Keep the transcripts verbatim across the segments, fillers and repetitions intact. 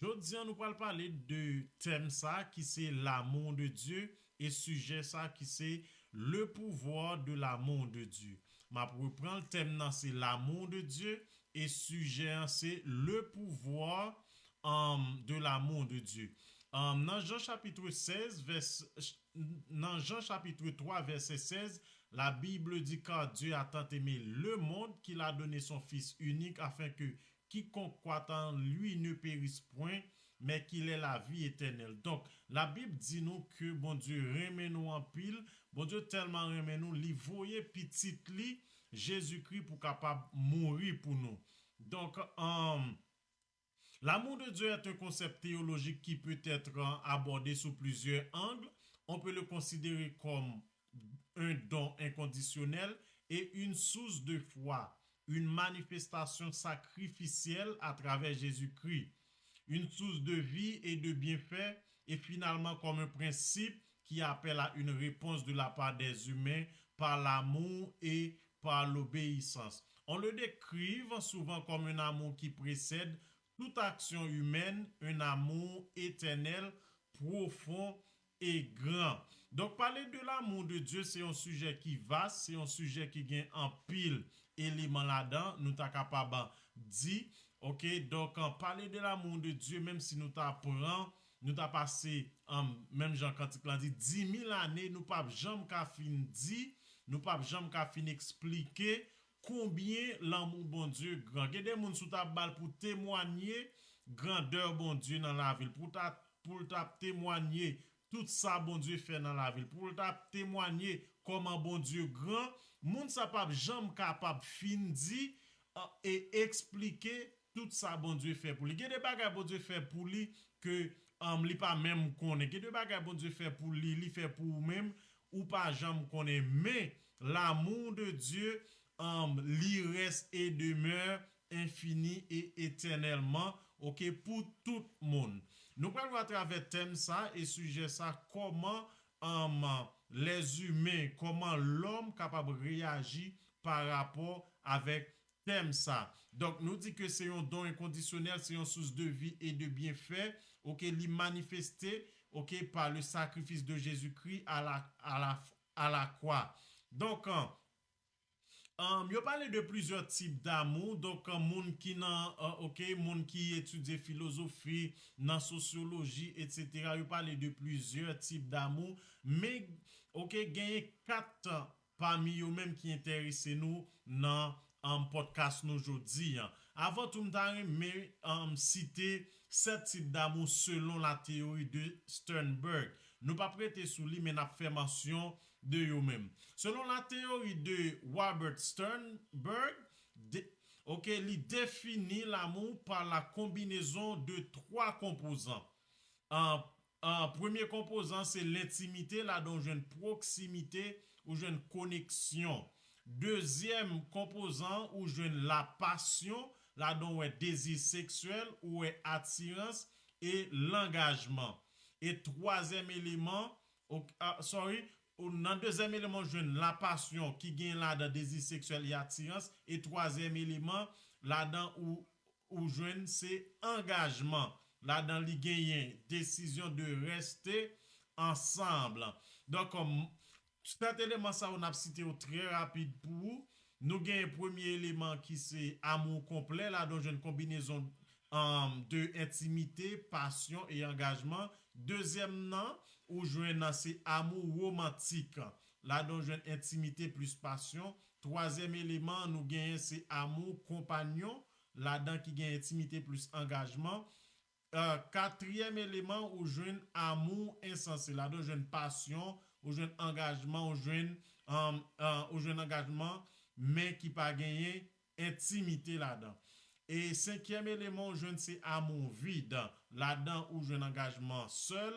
Jodi a nou pral pale de tèm sa ki se l'amour de Dieu e sijè sa ki se le pouvoir de l'amour de Dieu. M ap repran l, tèm nan se l'amour de Dieu e sijè an se le pouvoir um, de l'amour de Dieu. Um, nan Jan chapit sèz, vès, nan Jan chapit twa, vèsè sèz, la Bible dit, car Dieu a tant aimé le monde qu'il a donné son Fils unique afin que quiconque croit en lui ne périsse point, mais qu'il ait la vie éternelle. Donk, Labib di nou ke Bondye renmen nou anpil. Bondye tèlman renmen nou, li voye pitit li, Jezikri, pou kapab mouri pou nou. Donk, um, l'amour de Dieu est un concept théologique qui peut être abordé sous plusieurs angles. On peut le considérer comme un don inconditionnel et une source de foi, une manifestation sacrificielle à travers Jésus-Christ, une source de vie et de bienfaits, et finalement comme un principe qui appelle à une réponse de la part des humains par l'amour et par l'obéissance. On le décrit souvent comme un amour qui précède toute action humaine, un amour éternel, profond et grand. Donk, pale de l'amour de Dieu, se yon sijè ki vas, se yon sijè ki gen anpil eleman ladan, nou ta kapab di. Ok, donk, pale de l'amour de Dieu, menm si nou ta pran, nou ta pase, um, menm jan kantik lan di, dis mil ane, nou p ap janm ka fin di, nou p ap janm ka fin eksplike konbyen lanmou Bondye gran. Gen de moun, si w ta ba l pou temwanye grandè Bondye nan lavi l, pou ta, pou l t ap temwanye tout sa Bondye fè nan lavi l, pou l t ap temwanye kòman Bondye gran, moun sa p ap janm kapab fin di, uh, e eksplike tout sa Bondye fè pou li. Gen de bagay Bondye fè pou li ke, um, li pa menm konnen. Gen de bagay Bondye fè pou li, li fè pou ou menm, ou pa janm konnen. Men, l'amour de Dieu, um, li reste et demeure infini et éternellement, ok, pou tout moun. Nou pral wè atravè tèm sa e sijè sa, kòman, um, les humains, kòman lòm kapab reyaji pa rapò avèk tèm sa. Donk, nou di ke se yon don enkondisyonèl, se yon sous de vi e de byenfè, ok, li manifeste, ok, pa le sakrifis de Jezikri a la, a la, a la kwa. Donk, um, um, yo pale de plizyè tip damou. Donk, um, moun ki nan, uh, ok, moun ki etidye filozofi, nan sosyoloji, etsetera, yo pale de plizyè tip damou. Men, ok, genyen kat pami yo menm ki enterese nou nan, um, podcast nou jodi a. Avan tou, m ta renmen, um, site sèt tip damou selon la théorie de Sternberg. Nou p ap rete sou li, men n ap fè mansyon de yo menm. Selon la théorie de Robert Sternberg, de, ok, li defini l'amour par la combinaison de trois composants. An, an, premye konpozan se lentimite, ladan w jwenn pwoksimite, ou jwenn koneksyon. Dezyèm konpozan, ou jwenn lapasyon, ladan w wè dezi seksyèl, ou wè atirans e langajman. E twazyèm eleman, ok, ah, sorry, ou, nan dezyèm eleman, w jwenn lapasyon ki gen ladan dezi seksyèl e atirans. E twazyèm eleman, ladan ou, ou jwenn se angajman. Ladan li genyen desizyon de reste ansanm. Donk, um, sèt eleman sa yo n ap site yo trè rapid pou ou. Nou genyen premye eleman ki se amour complet, ladan w jwenn konbinezon, um, de entimite, pasyon e angajman. Dezyèm nan, ou jwenn nan se amour romantique, ladan w jwenn entimite plis pasyon. Twazyèm eleman nou genyen se amour compagnon, ladan ki gen entimite plis angajman. Euh, katriyèm eleman, ou jwenn amour insensé. Ladan w jwenn pasyon, ou jwenn angajman, ou jwenn, um, uh, ou jwenn angajman, men ki pa genyen entimite ladan. E senkyèm eleman, ou jwenn se amour vide. Ladan ou jwenn angajman sèl,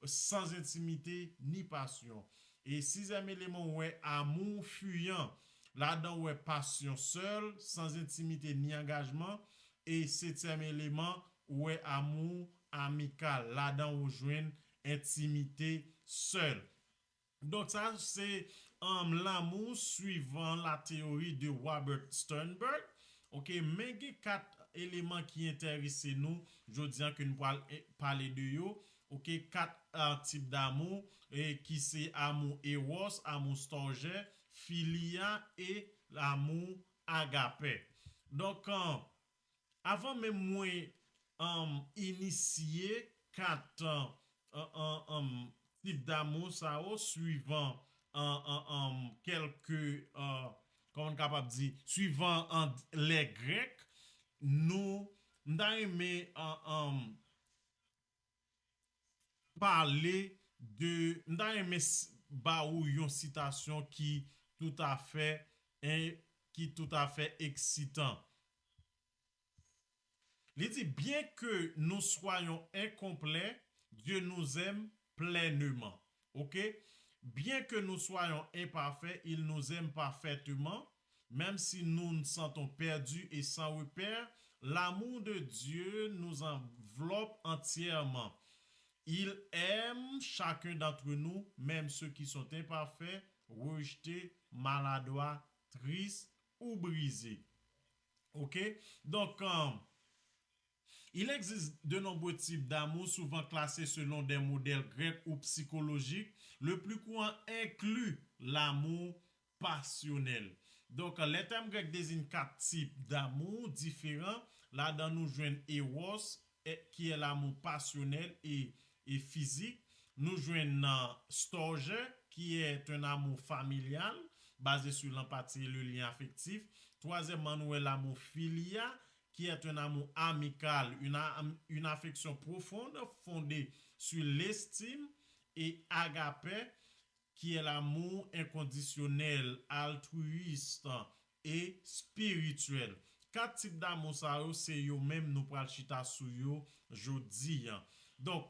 sans intimité ni passion. E sizyèm eleman, ou wè amour fuyant. Ladan ou wè pasyon sèl, sans intimité ni angajman. E setyèm eleman, ou wè amour amical. Ladan ou jwenn entimite sèl. Donk, sa se, um, l'amour suivant la théorie de Robert Sternberg. Ok, men gen kat eleman ki enterese nou jodi a ke nou pral e, pale de yo. Oke, kat uh, tip damou, e, ki se amou eros, amou storge, filia e amou agape. Donk, uh, avan menm mwen um, inisye kat uh, uh, uh, um, tip damou sa yo, swivan uh, uh, um, kèlke, uh, kòman n kapab di, swivan uh, lè grèk, nou, m ta renmen uh, um, pale de, m ta renmen ba ou yon sitasyon ki toutafè, en, ki toutafè eksitan. Li di, bien que nous soyons incomplets, Dieu nous aime pleinement. Ok? Bien que nous soyons imparfaits, il nous aime parfaitement. Même si nous nous sentons perdus et sans repère, l'amour de Dieu nous enveloppe entièrement. Il aime chacun d'entre nous, même ceux qui sont imparfaits, rejetés, maladroits, tristes ou brisés. Ok? Donc, euh, il existe de nombreux types d'amour, souvent classés selon des modèles grecs ou psychologiques. Le plus courant inclut l'amour pasyonèl. Donk, lè tèm grèk désigne quatre types d'amour différents, ladan nou jwenn eros, e, qui est l'amour passionnel et, et physique. Nous jwenn storge, qui est un amour familial, basé sur l'empathie et le lien affectif. Troisièmement, nous avons l'amour philia, qui est un amour amical, une, une affection profonde fondée sur l'estime, et agape, qui est l'amour inconditionnel, altruiste et spirituel. Kat tip damou sa yo, se yo menm nou pral chita sou yo jodi a. Donk,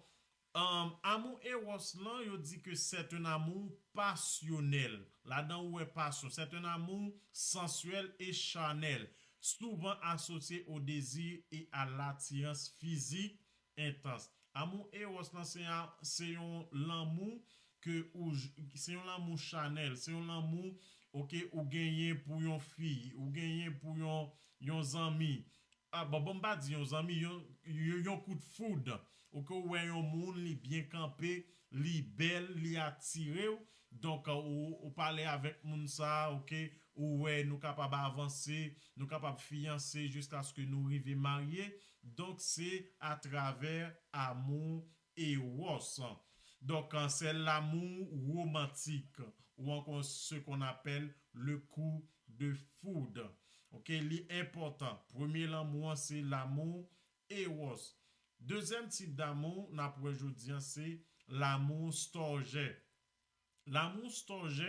um, amou eros lan, yo di ke c'est un amour passionnel. Ladan ou wè pasyon. C'est un amour sensuel et charnel, souvent associé au désir et à l'attirance physique intense. Amou eros lan se, se yon lanmou ke ou, se yon lanmou chanèl, se yon lanmou, oke, ou genyen pou yon fi, ou genyen pou yon, yon zanmi. Ah, bon, bon, m pa di yon zanmi, yon, yon, yon kout foud. Oke, ou wè yon moun, li byen kanpe, li bèl, li atire w. Donk, ou, ou pale avèk moun sa, oke, ou wè nou kapab avanse, nou kapab fiyanse jiskaske nou rive marye. Donk, se atravè amou eros. Donk, c'est l'amour romantique, ou ankò ce qu'on appelle le coup de foudre. Oke, li enpòtan. Premye lanmou an, se lanmou eros. Dezyèm tip damou n ap wè jodi a, se lanmou storge. L'amour storge,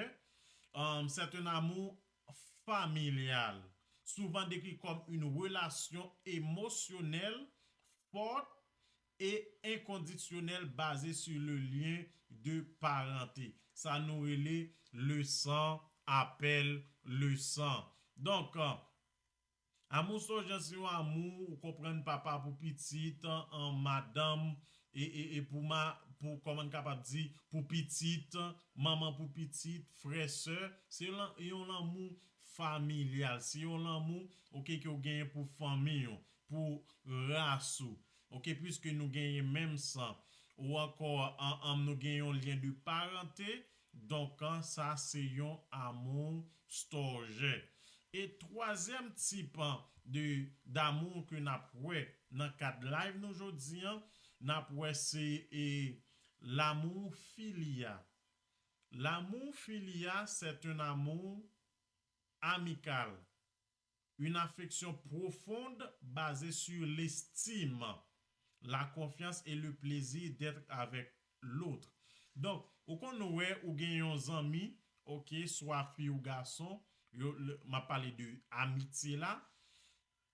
um, c'est un amour familial, souvent décrit comme une relation émotionnelle forte et inconditionnelle basée sur le lien de parenté. Sa nou rele le sang appelle le sang. Donk, uh, amou storge se yon amou, ou konprann, papa pou pitit, an, madanm, e, e, e pou ma, pou, kòman n kapab di, pou pitit, manman pou pitit, frè, sè, se lan, yon lanmou familyal, se yon lanmou, oke, ke w genyen pou fanmi w, pou ras ou, oke, piske nou genyen menm san, ou ankò, an, an, nou gen yon lyen de parante, donk, an, sa se yon amou storge. E twazyèm tip, an, de, damou ke n ap wè nan kad live nou jodi an, n ap wè se, e, l'amour philia. L'amour philia, c'est un amour amical, une affection profonde basée sur l'estime, la confiance et le plaisir d'être avec l'autre. Donk, ou konn wè ou gen yon zanmi, oke, swa fi ou gason, yo, le, m ap pale de amitye la,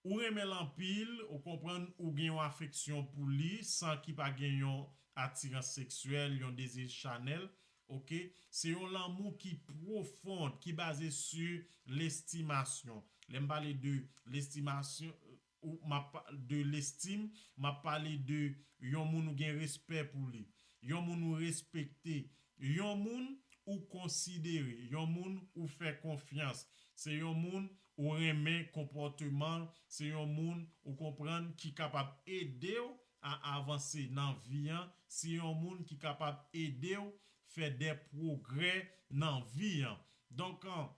ou renmen l anpil, ou konprann, ou gen yon afeksyon pou li, san ki pa gen yon atirans seksyèl, yon dezi chanèl, oke? Se yon lanmou ki pwofon, ki baze sou lestimasyon. Lè m pale de lestimasyon, ou, m ap pa-, de lestim, m ap pale de yon moun ou gen respè pou li, yon moun ou respekte, yon moun ou konsidere, yon moun ou fè konfyans. Se yon moun ou renmen konpòteman l, se yon moun ou konprann ki kapab ede w a avanse nan vi an, se yon moun ki kapab ede w fè de pwogrè nan vi an. Donk, an,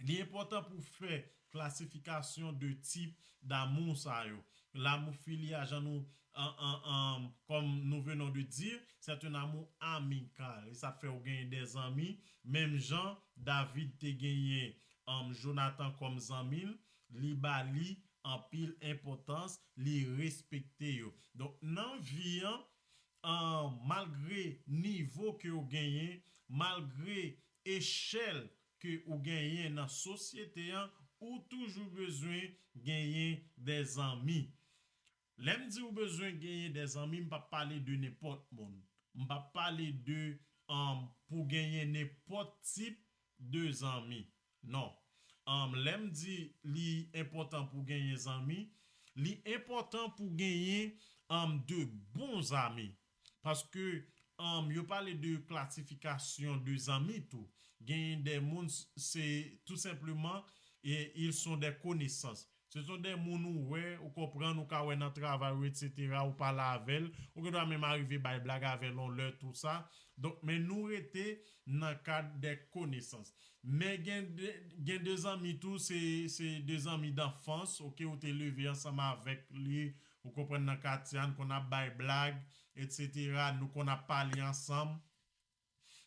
li enpòtan pou fè klasifikasyon de tip damou sa yo. Lamou fili a, jan nou, an, an, an, comme nous venons de dire, c'est un amour amical. E sa fè ou genyen de zanmi, menm jan David te genyen, an, Jonathan kòm zanmi l, li ba li anpil enpòtans, li respekte yo. Donk, nan vi an, an, malgre nivo ke ou genyen, malgre echèl ke ou genyen nan sosyete an, ou toujou bezwen genyen de zanmi. Lè m di ou bezwen genyen de zanmi, m p ap pale de nenpòt moun. M p ap pale de, um, pou genyen nenpòt tip de zanmi. Non. Um, lè m di li enpòtan pou genyen zanmi, li enpòtan pou genyen, um, de bon zanmi. Paske, um, yo pale de klasifikasyon de zanmi tou. Genyen de moun, se tou senpleman, e, ils sont des connaissances. Se sont des moun ou wè, ou konprann, ou ka wè nan travay ou, et cetera, ou pale avè l, ou gendwa menm arive bay blag avè l yon lè, tou sa. Donk, men nou rete nan kad de konesans. Men gen de, gen de zanmi tou, se, se de zanmi danfans, oke, ou te leve ansanm avèk li, ou konprann, nan katye a, nou konn ap bay blag, et cetera, nou konn ap pale ansanm.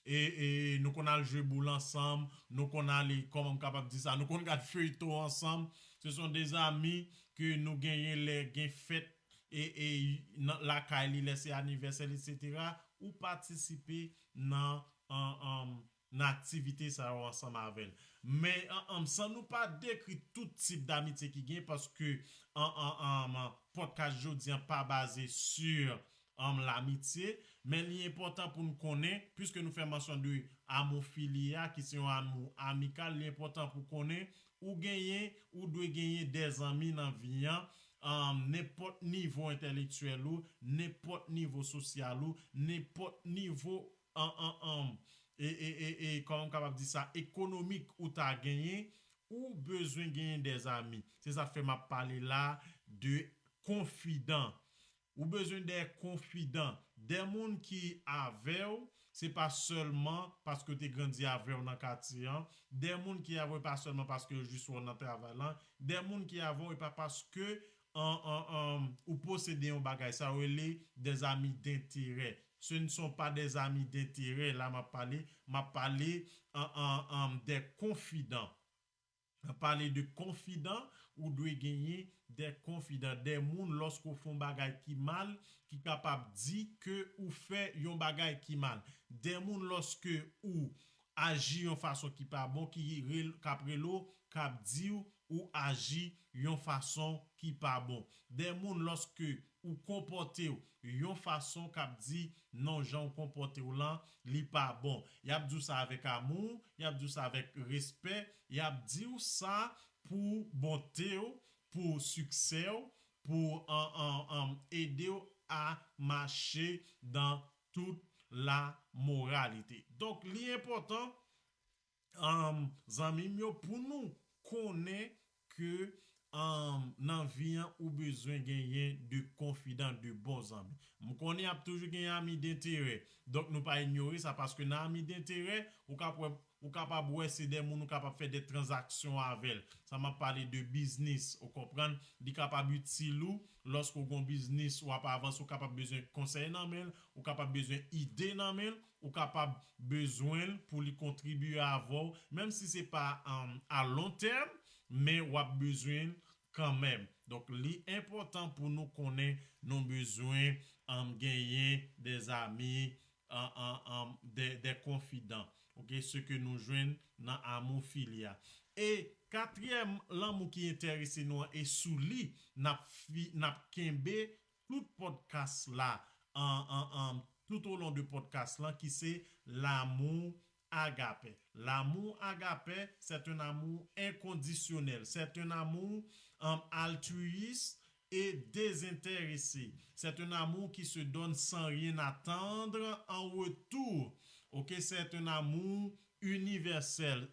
E, e nou konn al jwe boul ansanm, nou konn ale, kòman m kapab di sa, nou konn gad feyton ansanm. Ce sont des amis que nou genyen lè gen fèt, e, e nan, lakay li, lè se anivèsè l, et cetera, ou patisipe nan, an, an, nan aktivite sa yo ansanm avè l. Men, an, an, san nou pa dekri tout tip damitye ki gen, paske, an, an, an, podcast jodi an pa baze sur, um, lamitye, men li enpòtan pou n konnen, piske nou fè mansyon de amour fili a, ki se yon amour amical, li enpòtan pou konnen ou genyen, ou dwe genyen de zanmi nan vi an, um, nenpòt nivo entèlektyèl ou, nenpòt nivo sosyal ou, nenpòt nivo, an, an, an, e, e, e, e, kòman m kapab di sa, ekonomik ou ta genyen, ou bezwen genyen de zanmi. Se sa k fè m ap pale la de konfidan. Ou bezwen de konfidan, de moun ki avè w, se pa sèlman paske w te grandi avè w nan katye an, de moun ki avè w, e pa sèlman paske yo jis wè w nan travay lan, de moun ki avè w, e pa paske, an, an, an, ou posede yon bagay, sa yo rele des amis d'intérêt. Ce ne sont pas des amis d'intérêt, la m ap pale, m ap pale, an, an, an, de konfidan. Nan pale de konfidan, ou dwe genyen de konfidan, de moun lòske w fè yon bagay ki mal, ki kapab di ke ou fè yon bagay ki mal. De moun lòske ou aji yon fason ki pa bon, ki rel-, k ap rele w, k ap di w ou aji yon fason ki pa bon. De moun lòske ou konpòte w yon fason k ap di, non, jan w konpòte w lan, li pa bon. Y ap di w sa avèk amou, y ap di w sa avèk respè, y ap di w sa pou bonte w, pou siksè w, pou, an, an, an, ede w a mache dans toute la moralité. Donk, li enpòtan, um, zanmi m yo, pou nou konnen ke, um, nan vi an, ou bezwen genyen de konfidan, de bon zanmi. M konnen y ap toujou gen ami d'intérêt. Donk, nou pa inyore sa, paske nan ami d'intérêt, ou ka pwè, ou kapab wè se de moun ou kapab fè de tranzaksyon avè l. Sa m ap pale de biznis, ou konprann? Li kapab itil ou, lòske w gen yon biznis, w ap avanse, ou kapab bezwen konsèy nan men l, ou kapab bezwen ide nan men l, ou kapab bezwen l pou li kontribye avè w, menm si se pa, um, a lon tèm, men w ap bezwen l kanmenm. Donk, li enpòtan pou nou konnen nou bezwen, um, genyen de zanmi, an, an, an, de, de konfidan. Oke, se ke nou jwenn nan amou fili a. E katriyèm lanmou ki enterese nou an, e sou li n ap fi-, n ap kenbe tout podcast la, an, an, an, tout au long de podcast lan, ki se l'amour agape. L'amour agape, c'est un amour inconditionnel. C'est un amour, um, altruiste et désintéressé. C'est un amour qui se donne sans rien attendre en retour. Ok, c'est un amour universel.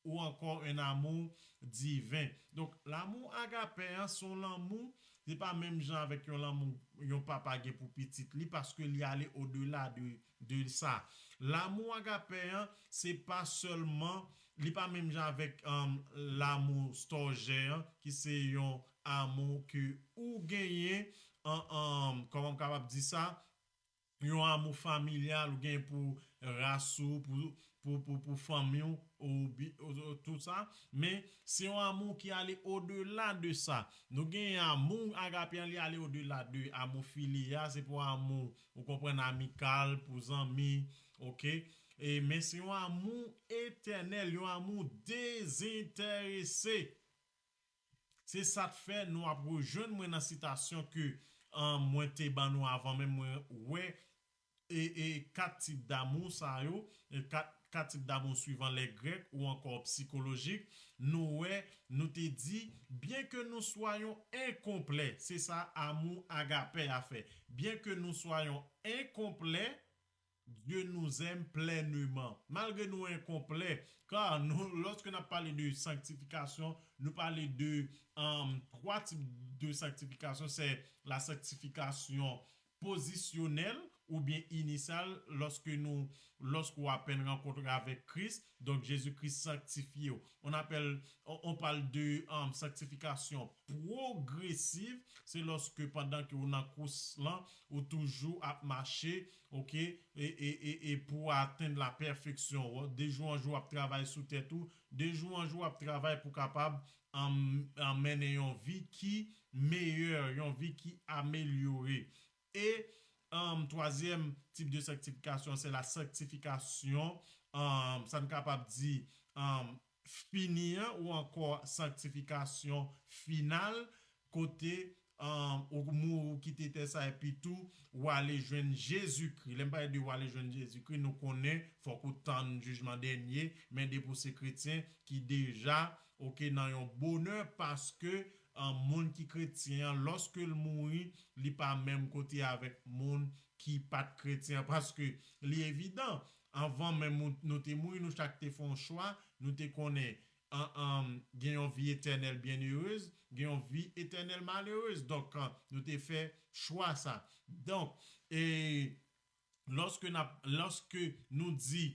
ou encore un amour divin. Donk, lanmou agapè an, se yon lanmou, se pa menm jan avèk yon lanmou yon papa gen pou pitit li, paske li ale odela de, de sa. Lanmou agapè an, se pa sèlman, li pa menm jan avèk um, lanmou stòjè an, ki se yon amou ke ou genyen, an, an, kòman m kapab di sa? Yon amou familyal ou gen pou ras ou, pou, pou, pou, pou fanmi w, ou, bi- ou, ou, tout sa. Men, se yon amou ki ale odela de sa. Nou gen amou agape an, li ale odela de amou filiya, se pou amou, ou konprann, amikal, pou zanmi, oke? E, men se yon amou etènèl, yon amou dezenterese. Se sa k fè nou ap rejwenn mwen nan sitasyon ke an, mwen te ban nou avan menm mwen wè e, e kat tip damou sa yo, e kat, kat tip damou swivan lè grèk ou ankò psikolojik, nou wè, nou te di, bien que nous soyons incomplets, se sa amou agapè a fè. Bien que nous soyons incomplets, Dieu nous aime pleinement. Malgre nou enkonplè, kar nou, lorsque n ap pale de sanctification, nou pale de um, twa tip de sanctification, c'est la sanctification posisyonèl oubyen inisyal, lorsque nou, lorsque ou apèn rankontre avèk Kris, donk Jezi Kris sanktifye w. On appelle, on, on parle de um, sanctification progressive, se lorsque pandan ke ou nan kous lan, ou toujou ap mache, oke, e, e, e, e pou atenn la pèfeksyon. De jou an jou ap travay sou tèt ou, de jou an jou ap travay pou kapab an, an mennen yon vi ki meyè, yon vi ki amelyore. E um, twazyèm tip de sanktifikasyon, se la sanktifikasyon, um, sa n kapab di, um, fini an, ou ankò sanktifikasyon final, kote um, ou mouri, ou kite tè sa, epi tou, ou ale jwenn Jezikri. Lè m pale de ou ale jwenn Jezikri, nou konnen, fòk ou tann jijman dènye, men depi w se kretyen ki deja, oke, nan yon bonè, paske um, moun ki kretyen an, lòske l mouri, li pa menm kote avèk moun ki pa t kretyen an, paske li evidan, anvan menm nou, nou te mouri, nou chak te fè yon chwa, nou te konnen an, an, gen yon vi etènèl byenerez, gen yon vi etènèl malerez. Donk, an, nou te fè chwa sa. Donk, e lorsque n ap, lorsque nou di,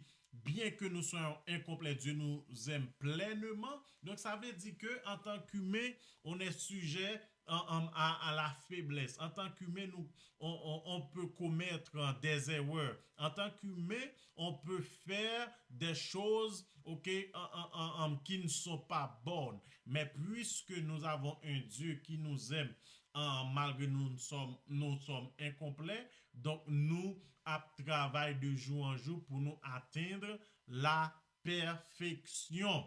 bien que nous soyons incomplets, Dieu nous aime pleinement. Donk, sa vle di ke, antan kimen, on est sujet an, an, a, a la feblès. Antan kimen, nou, on, on, on peut commettre des erreurs. Antan kimen, on peut faire des choses, oke, an, an, an, an, qui ne sont pas bonnes. Mais puisque nous avons un Dieu qui nous aime, an, malgré nous sommes, nous sommes incomplets, donk nou ap travay de jou an jou pou nou atenn la pèfeksyon.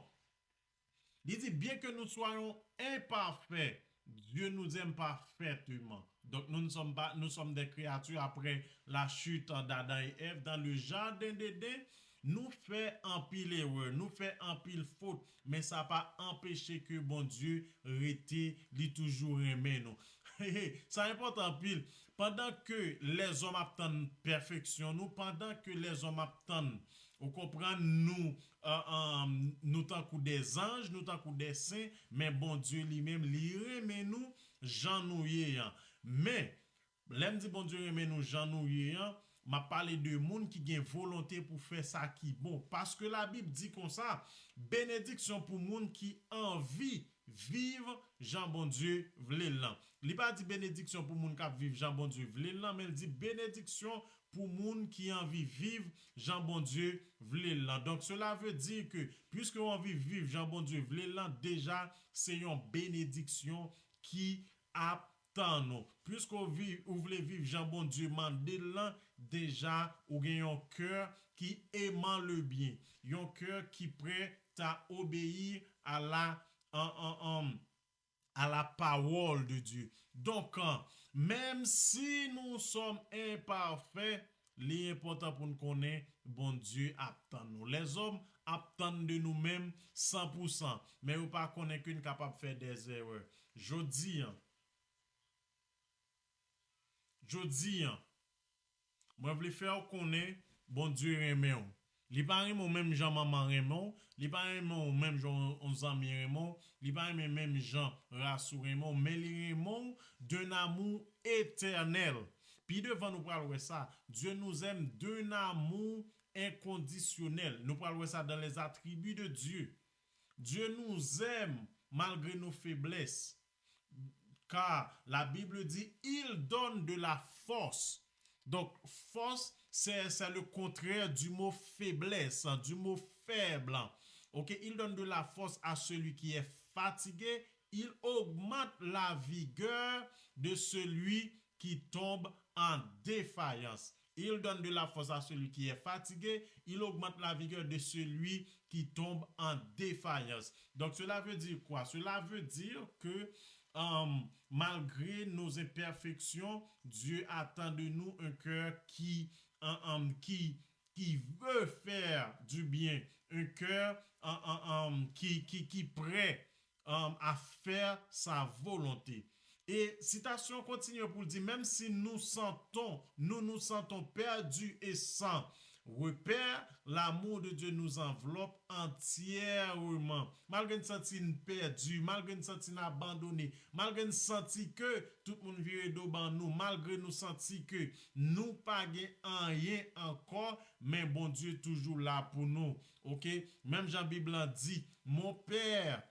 Li di, bien que nous soyons imparfaits, Dieu nous aime parfaitement. Donk, nou, nou sòm pa, nou sòm de kreyati apre la chit d'Adam e Èv. Dan le jaden d'Eden, nou fè anpil erè, nou fè anpil fot, men sa pa anpeche ke Bondye rete, li toujou renmen nou. Sa enpòtan anpil. Pandan ke lèzòm ap tann pèfeksyon nou, pandan ke lèzòm ap tann, ou konprann, nou, an, an, nou tankou de zanj, nou tankou de sen, men Bondye li menm, li renmen nou jan nou ye an. Men, lè m di Bondye renmen nou jan nou ye an, m ap pale de moun ki gen volonte pou fè sa ki bon. Paske Labib di konsa, benediksyon pou moun ki anvi viv jan Bondye vle l lan. Li pa di benediksyon pou moun k ap viv jan Bondye vle l lan, men l di benediksyon pou moun ki anvi viv jan Bondye vle l lan. Donk, cela veut dire que, puisque w anvi viv jan Bondye vle l lan, deja, se yon benediksyon ki ap tann ou. Puisque ou, vi, ou vle viv jan Bondye mande l lan, deja, ou gen yon kè ki eman le byen, yon kè ki prè ta obeyi a la, an, an, an, à la parole de Dieu. Donk, an, menm si nou sòm enpafè, li enpòtan pou n konnen Bondye ap tann nou. Lèzòm ap tann de nou menm san pou san, men yo pa konnen ke n kapab fè dèzerè. Jodi an, jodi an, mwen vle fè w konnen Bondye renmen w. Li pa renmen w menm jan manman renmen w, li pa renmen w menm jan yon zanmi renmen w, li pa renmen menm jan ras ou renmen w, men li renmen w d'un amour éternel. Pi devan nou pral wè sa. Dieu nous aime d'un amour inconditionnel. Nou pral wè sa dans les attributs de Dieu. Dieu nous aime malgré nos faiblesses. Car la Bible dit, il donne de la force. Donc, force, c'est, c'est le contraire du mot faiblesse, hein, du mot faible. Ok, il donne de la force à celui qui est fatigué, il augmente la vigueur de celui qui tombe en défaillance. Il donne de la force à celui qui est fatigué, il augmente la vigueur de celui qui tombe en défaillance. Donc cela veut dire quoi? Cela veut dire que euh, malgré nos imperfections, Dieu attend de nous un cœur qui, euh, euh, qui, qui veut faire du bien, un cœur euh, euh, euh, qui, qui, qui prêt euh, à faire sa volonté. E sitasyon kontinye pou l di, menm si nous sentons, nous nous sentons perdus et sans repère, l'amour de Dieu nous enveloppe entièrement. Malgre n santi n pèdi, malgre n santi n abandone, malgre n santi ke tout moun vire do ban nou, malgre nou santi ke nou pa gen anyen ankò, men Bondye toujou la pou nou. Ok? Menm jan Bib lan di, mon père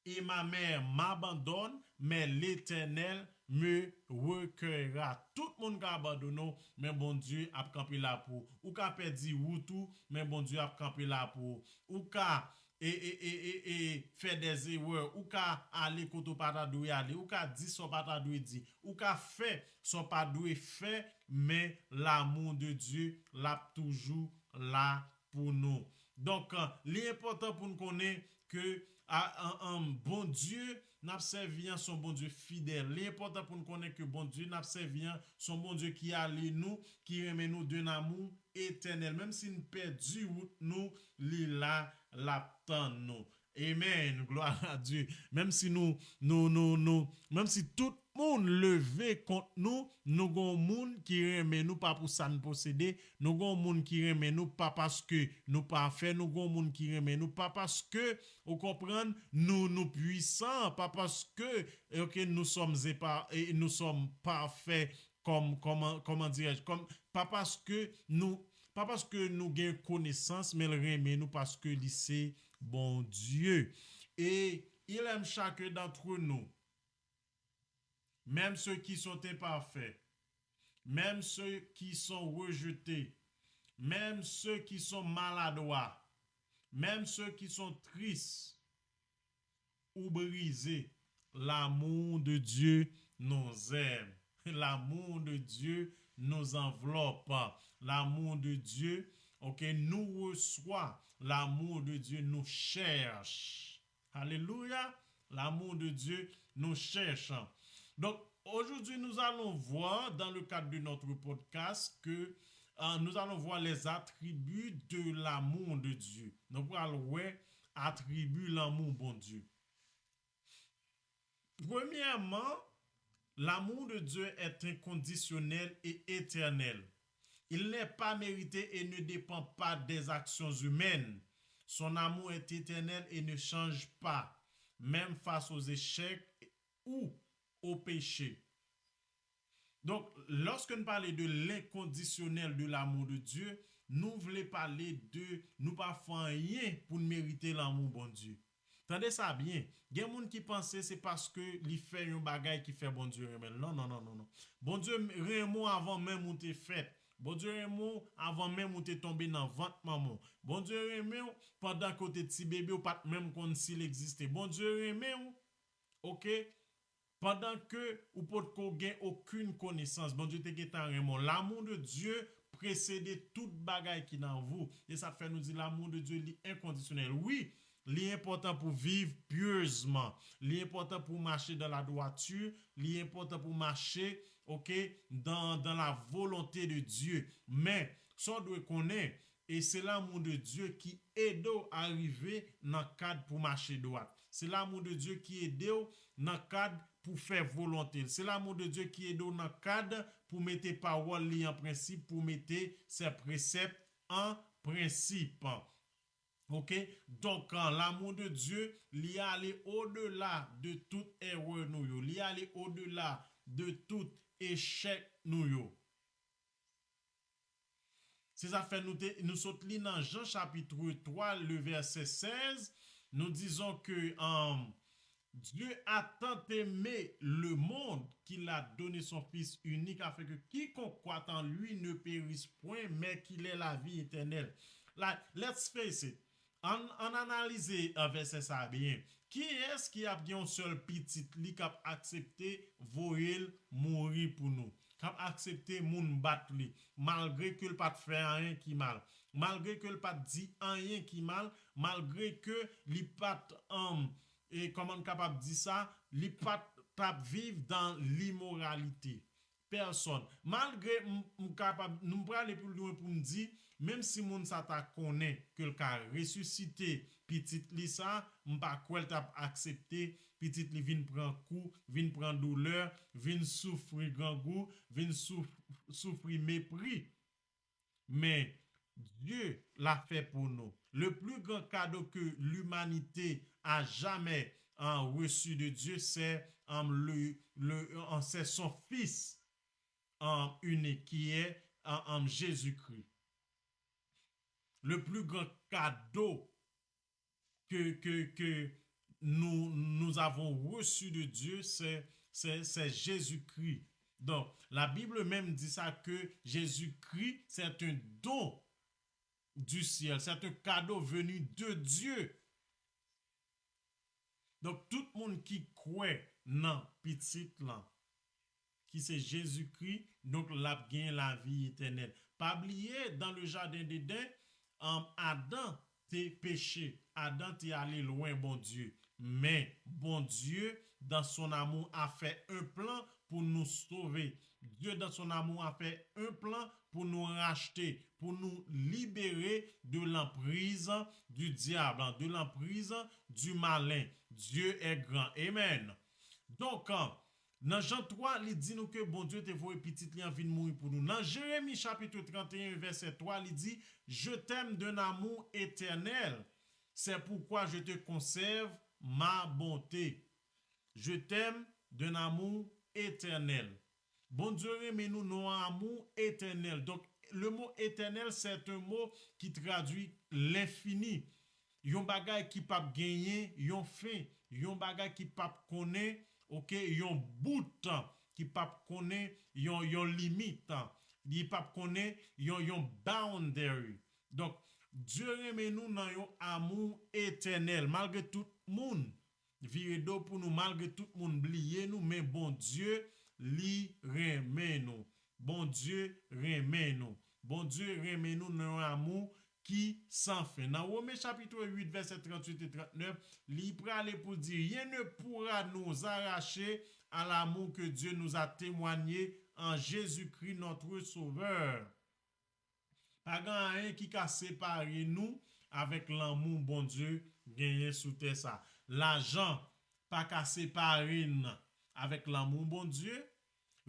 et ma mère m'abandonnent, mais l'Éternel me recueillera. Tout moun ka abandone w, men Bondye ap kanpe la pou ou. Ou ka pèdi wout ou, men Bondye ap kanpe la pou ou. Ou ka e, e, e, e, e, fè des erreurs, ou ka ale kote w pa ta dwe ale, ou ka di sa w pa ta dwe di, ou ka fè sa w pa dwe fè, men l'amour de Dieu l ap toujou la pou nou. Donk, li enpòtan pou n konnen ke a, an, an, Bondye n ap sèvi an se yon Bondye fidèl. Li enpòtan pou n konnen ke Bondye n ap sèvi an se yon Bondye ki ale nou, ki renmen nou d'un amour éternel. Menm si n pèdi wout nou, li la, l ap tann nou. Amen. Gloire à Dieu. Menm si nou, nou, nou, nou, menm si tout moun leve kont nou, nou gon moun ki renmen nou pa pou sa n posede, nou gon moun ki renmen nou pa paske nou pafè, nou gon moun ki renmen nou pa paske, ou konprann, nou, nou pwisan, pa paske, ok, nous sommes épa-, e nous sommes parfaits, comme, comment, comment dirais-je, comme, pa paske nou, pa paske nou gen konesans, men l renmen nou paske li se Bondye. Et il aime chacun d'entre nous, même ceux qui sont imparfaits, même ceux qui sont rejetés, même ceux qui sont maladroits, même ceux qui sont tristes ou brisés. L'amour de Dieu nous aime. L'amour de Dieu nous enveloppe. L'amour de Dieu, ok, nous reçoit. L'amour de Dieu nous cherche. Alléluia. L'amour de Dieu nous cherche. Donc, aujourd'hui, nous allons voir, dans le cadre de notre podcast, que euh, nous allons voir les attributs de l'amour de Dieu. Nou pral wè atribi lanmou Bondye. Premyèman, l'amour de Dieu est inconditionnel et éternel. Il n'est pas mérité et ne dépend pas des actions humaines. Son amour est éternel et ne change pas, même face aux échecs ou au péché. Donk, lòske n pale de l'inconditionnel de l'amour de Dieu, nou vle pale de nou pa fè anyen pou n merite lanmou Bondye. Tande sa byen, gen moun ki panse se paske li fè yon bagay ki fè Bondye renmen l. Non, non, non, non, non. Bondye renmen w avan menm ou te fèt. Bondye renmen w avan menm ou te tonbe nan vant manman w. Bondye renmen w pandan ke w te ti bebe, ou pa t menm konn si l egziste. Bondye renmen w, ok? Pandan ke ou potko gen okenn konesans, Bondye te gentan renmen w. L'amour de Dieu précède tout bagay ki nan vi w. E sa fè nou di l'amour de Dieu li enkondisyonèl. Wi, li enpòtan pou viv pyezman. Li enpòtan pou mache dans la droiture. Li enpòtan pou mache, ok, dans, dans la volonté de Dieu. Men, sa w dwe konnen, e se l'amour de Dieu ki ede w arive nan kad pou mache dwat. Se l'amour de Dieu ki ede w nan kad pou fè volonte l. Se l'amour de Dieu ki ede w nan kad pou mete pawòl li an prensip, pou mete ses préceptes en prensip. Ok? Donk, euh, l'amour de Dieu, li ale odela de tout erè nou yo. Li ale odela de tout echèk nou yo. Se sa fè nou te, nou sot li nan Jan chapitre trois, le verset seize. Nous disons que, euh, Dieu a tant aimé le monde qu'il a donné son Fils unique afin que quiconque croit en lui ne périsse point, mais qu'il ait la vie éternelle. Like, let's face it. Ann, ann analize, uh, vèsè sa a byen. Kiyès ki ap gen yon sèl pitit li k ap aksepte voye l mouri pou nou? K ap aksepte moun bat li, malgre ke l pa t fè anyen ki mal, malgre ke l pa t di anyen ki mal, malgre ke li pa t, um, e kòman n kapab di sa, li pa t ap viv dan limoralite. Pèsòn. Malgre m, m kapab, m prale pi lwen pou m di, menm si moun sa ta konnen ke l ka resisite pitit li sa, m pa kwè l t ap aksepte pitit li vin pran kou, vin pran doulè, vin soufri grangou, vin souf-, soufri mepri. Men Dye la fè pou nou. Le plus grand cadeau que l'humanité a jamais, euh, reçu de Dieu, c'est, euh, le, le, euh, c'est son Fils, euh, unique, qui est, euh, euh, Jésus-Christ. Le plus grand cadeau que, que, que nous, nous avons reçu de Dieu, c'est, c'est, c'est Jésus-Christ. Donc, la Bible même dit ça, que Jésus-Christ, c'est un don du ciel, c'est un cadeau venu de Dieu. Donk, tout moun ki kwè nan Pitit lan, ki se Jezikri, donk, l ap gen lavi etènèl. Pa bliye, dans le jardin d'Éden, um, Adan te peche, Adan te ale lwen Bondye. Men, Bondye, dans son amour, a fait un plan pour nous sauver. Dieu, dans son amour, a fait un plan pour nous racheter, pour nous libérer de l'emprise du diable, de l'emprise du malin. Dieu est grand. Amen. Donk, nan Jan twa, li di nou ke Bondye te voye pitit li an vin mouri pou nou. Nan Jeremi chapitre trente et un, verset trois, li di, je t'aime d'un amour éternel, c'est pourquoi je te conserve ma bonté. Je t'aime d'un amour éternel. Bondye renmen nou nan yon amou etènèl. Donk, le mot éternel, c'est un mot qui traduit l'infini. Yon bagay ki p ap genyen yon fen, yon bagay ki p ap konnen, ok, yon bout, ki p ap konnen yon, yon limit, li p ap konnen yon, yon boundary. Donk, Dye renmen nou nan yon amou etènèl, malgre tout moun vire do pou nou, malgre tout moun bliye nou, men Bondye, li renmen nou. Bondye renmen nou. Bondye renmen nou nan yon amou ki san fen. Nan Women chapitre huit, verset trente-huit et trente-neuf, li prale pou di, rien ne pourra nous arracher à l'amour que Dieu nous a témoigné en Jésus-Christ notre Sauveur. Pa gen anyen ki ka separe nou avèk lanmou Bondye genyen sou tè sa. Lajan pa ka separe n avèk lanmou Bondye.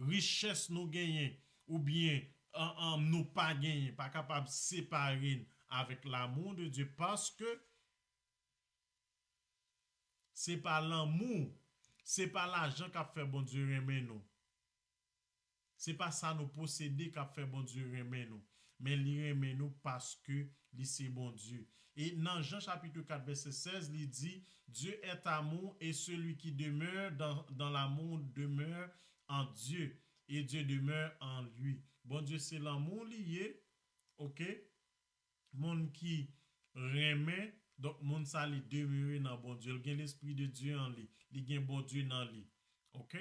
Richès nou genyen oubyen, an, an, nou pa genyen pa kapab separe n avèk l'amour de Dieu, paske se pa lanmou, se pa lajan k ap fè Bondye renmen nou. Se pa sa nou posede k ap fè Bondye renmen nou, men li renmen nou paske li se Bondye. E nan Jan chapitre quatre, verset seize, li di, Dieu est amour et celui qui demeure dans, dans l'amour demeure en Dieu et Dieu demeure en lui. Bondye se lanmou li ye, ok? Moun ki renmen, donk moun sa li demere nan Bondye. L gen Lespri de Dye an li. Li gen Bondye nan li. Ok?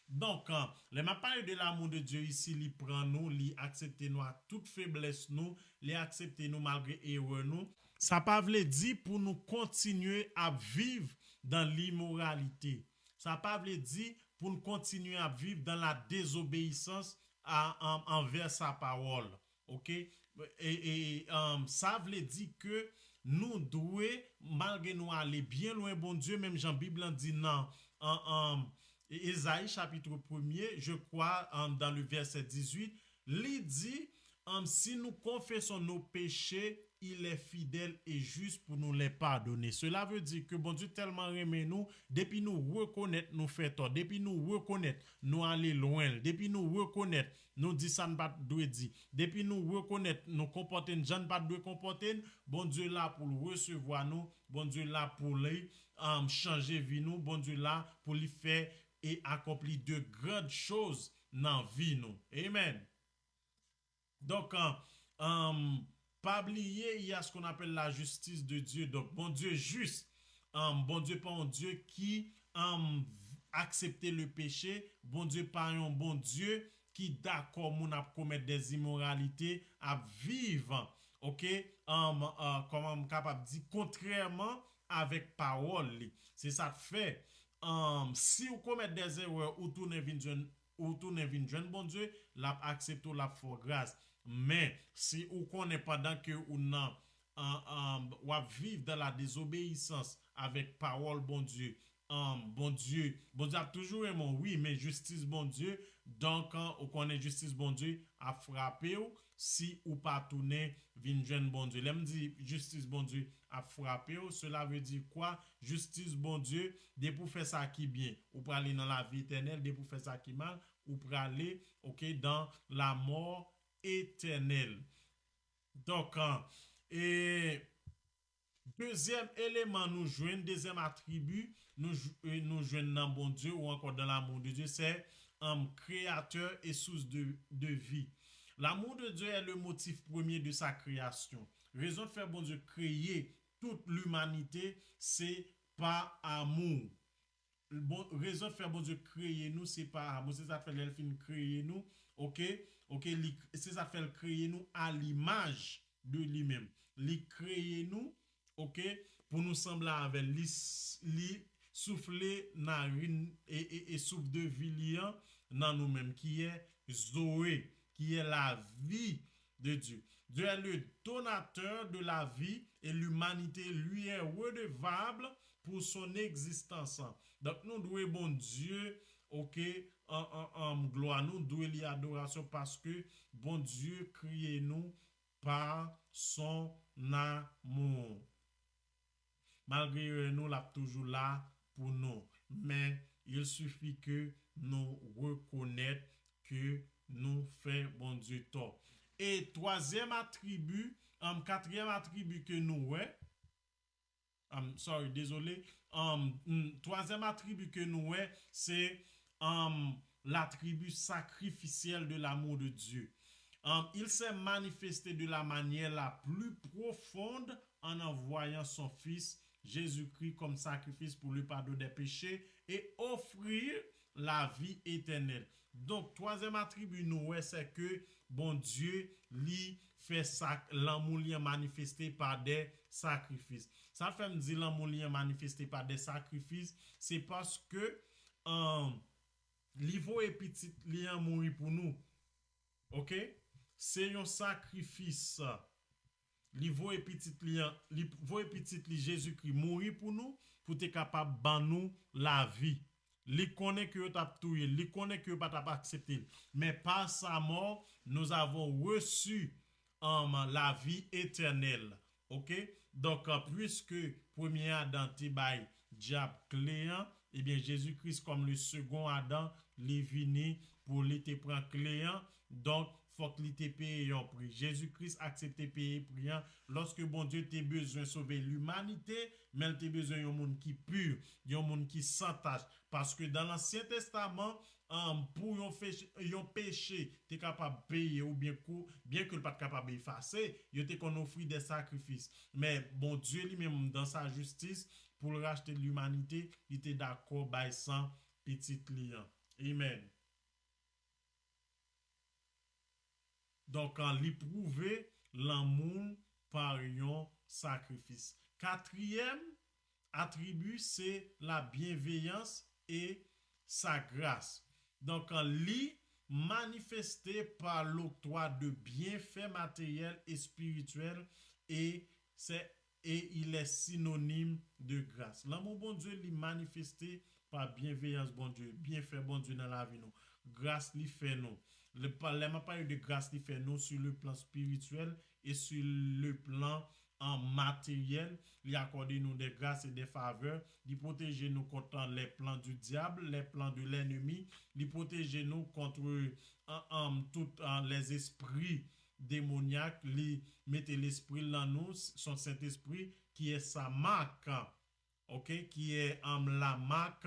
Donk, an, lè m ap pale de l'amour de Dieu isi, li pran nou, li aksepte nou ak tout feblès nou, li aksepte nou malgre erè nou. Sa pa vle di pou nou kontinye ap viv dan limoralite. Sa pa vle di pou n kontinye ap viv dan la désobéissance à, an, anvè sa pawòl. Ok? E, e, um, sa vle di ke nou dwe, malgre nou ale byen lwen Bondye, menm jan Bib lan di nan, an, an, Ezayi chapitre premier, je crois, um, dans le verset dix-huit, li di, Ann, si nous confessons nos péchés, il est fidèle et juste pour nous les pardonner. Cela veut dire que Bondye tèlman renmen nou, depi nou rekonèt nou fè tò, depi nou rekonèt nou ale lwen l, depi nou rekonèt nou di sa n pa t dwe di, depi nou rekonèt nou konpòte n jan n pa t dwe konpòte n, Bondye la pou l resevwa nou, Bondye la pou li um, chanje vi nou, Bondye la pou li fè e akonpli de grandes choses nan vi nou. Amen. Donk, um, pa bliye, il y a ce qu'on appelle la justice de Dieu. Donk, Bondye jis. Um, Bondye pa yon Dye ki um, aksepte le peche. Bondye pa yon Bondye ki dakò moun ap komèt des immoralités, ap viv, ok, um, uh, kòman m kapab di, kontrèman avèk pawòl li. Se sa k fè, um, si w komèt des erreurs, ou tounen vin jwenn ou tounen vin jwenn Bondye, l ap aksepte w, l ap fè w gras. Men, si ou konnen pandan ke ou nan, an, an, w ap viv dans la désobéissance avèk pawòl Bondye, an, Bondye, Bondye ap toujou renmen w, wi, men jistis Bondye, donk, an, ou konnen jistis Bondye ap frape w si ou pa tounen vin jwenn Bondye. Lè m di jistis Bondye ap frape w, cela veut dire quoi? Jistis Bondye, depi w fè sa ki byen, ou prale nan lavi etènèl, depi w fè sa ki mal, ou prale, ok, dans la mort éternelle. Donk, an, e dezyèm eleman nou jwenn, dezyèm atribi nou, nou jwenn nan Bondye ou ankò dans l'amour de Dieu, c'est um, créateur et source de, de vie. L'amour de Dieu est le motif premier de sa création. Rezon k fè Bondye kreye tout limanite, se pa amou. Bon, rezon k fè Bondye kreye nou, se pa amou. Se sa k fè lè l fin kreye nou, ok, ok, li, se sa k fè l kreye nou a limaj de li menm. Li kreye nou, ok, pou nou sanble avè l. Li, li soufle narin e, e, e souf de vi li an nan nou menm, ki è Zoe, ki è lavi de Dieu. Dieu est le donateur de la vie et l'humanité lui est redevable pour son existence. Donk, nou dwe Bondye, ok, an, an, an glwa, nou dwe li adorasyon paske Bondye kreye nou pa son amour. Malgre erè nou, l ap toujou la pou nou. Men, il suffit ke nou rekonèt ke nou fè Bondye tò. E twazyèm atribi, um, katriyèm atribi ke nou wè, um, sorry, dezole, um, mm, twazyèm atribi ke nou wè, se um, l'attribut sacrificiel de l'amour de Dieu. Um, il s'est manifesté de la manière la plus profonde en envoyant son Fils Jésus-Christ comme sacrifice pour le pardon des péchés et offrir la vie éternelle. Donk, twazyèm atribi nou wè, se ke Bondye, li fè sa, lanmou li an manifeste pa de sakrifis. Sa fè m di lanmou li an manifeste pa de sakrifis, se paske, an, li voye pitit li an mouri pou nou. Ok? Se yon sakrifis. Li voye pitit li an, li voye pitit li Jezikri mouri pou nou, pou te kapab ban nou lavi. Li konnen ke yo t ap touye l, li konnen ke yo pa t ap aksepte l. Men pa sa mò, nous avons reçu, um, la vie éternelle. Ok? Donk, puiske premye Adan te bay dyab kle an, ebyen, Jezi Kris kòm le second Adam, li vini pou li te pran kle an. Donk, fòk li te peye yon pri. Jezi Kris aksepte peye pri an lòske Bondye te bezwen sove limanite, men l te bezwen yon moun ki pi, yon moun ki san tach. Paske dan Lansyen Testaman, um, pou yon peche, yon peche te kapab peye oubyen kou, byen ke l pa t kapab efase, yo te konn ofri de sakrifis. Men Bondye li menm, dan sa jistis, pou l rachte limanite, li te dakò bay san pitit li an. Amen. Donk, an, li pwouve lanmou l pa yon sakrifis. Katriyèm atribi, se la bienveillance et sa grâce. Donk, an, li manifeste pa l'octroi de bienfaits matériels et spirituels et c'est et il est synonyme de grâce. Lanmou Bondye li manifeste pa byenveyans Bondye, byenfè Bondye nan lavi nou, gras li fè nou. Lè m ap pale de gras li fè nou sur le plan spirituel et sur le plan an materyèl, li akòde nou de gras e de favè, li pwoteje nou kont les plans du diable, les plans de l'ennemi, li pwoteje nou kont an, an, tout an, les esprits démoniaques, li mete lespri l nan nou, son Sentespri, ki est sa marque, ok, qui est um, la marque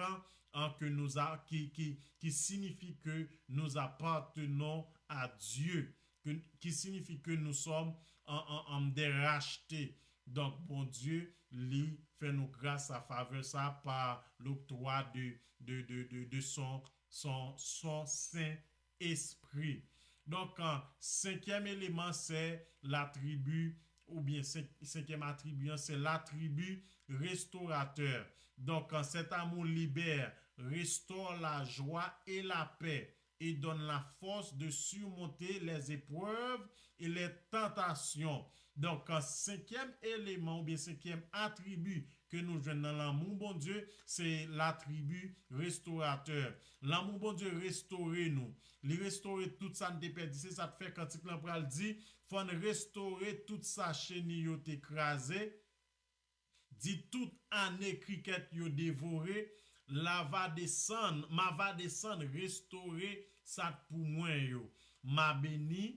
hein, que nous a, qui, qui, qui signifie que nous appartenons à Dieu, que, qui signifie que nous sommes en, en, en des rachetés. Donc, Bondye, li fè nou gras a favè sa pa loktwa de, de, de, de, de son, son, son sen espri. Donk, an, senkyèm eleman, se latribi, oubyen senk, senkyèm atribi an, se latribi restoratè. Donk, an, cet amour libère, restaure la joie et la paix et donne la force de surmonter les épreuves et les tentations. Donk, an, senkyèm eleman oubyen senkyèm atribi ke nou jwenn nan lanmou Bondye, se latribi restoratè. Lanmou Bondye restore nou. Li restore tout sa n te pèdi. Se sa k fè kantik lan pral di, fò n restore tout sa cheni yo te kraze. Di tout ane krikèt yo devore, la va desann, ma va desann restore sa k pou mwen yo. Ma beni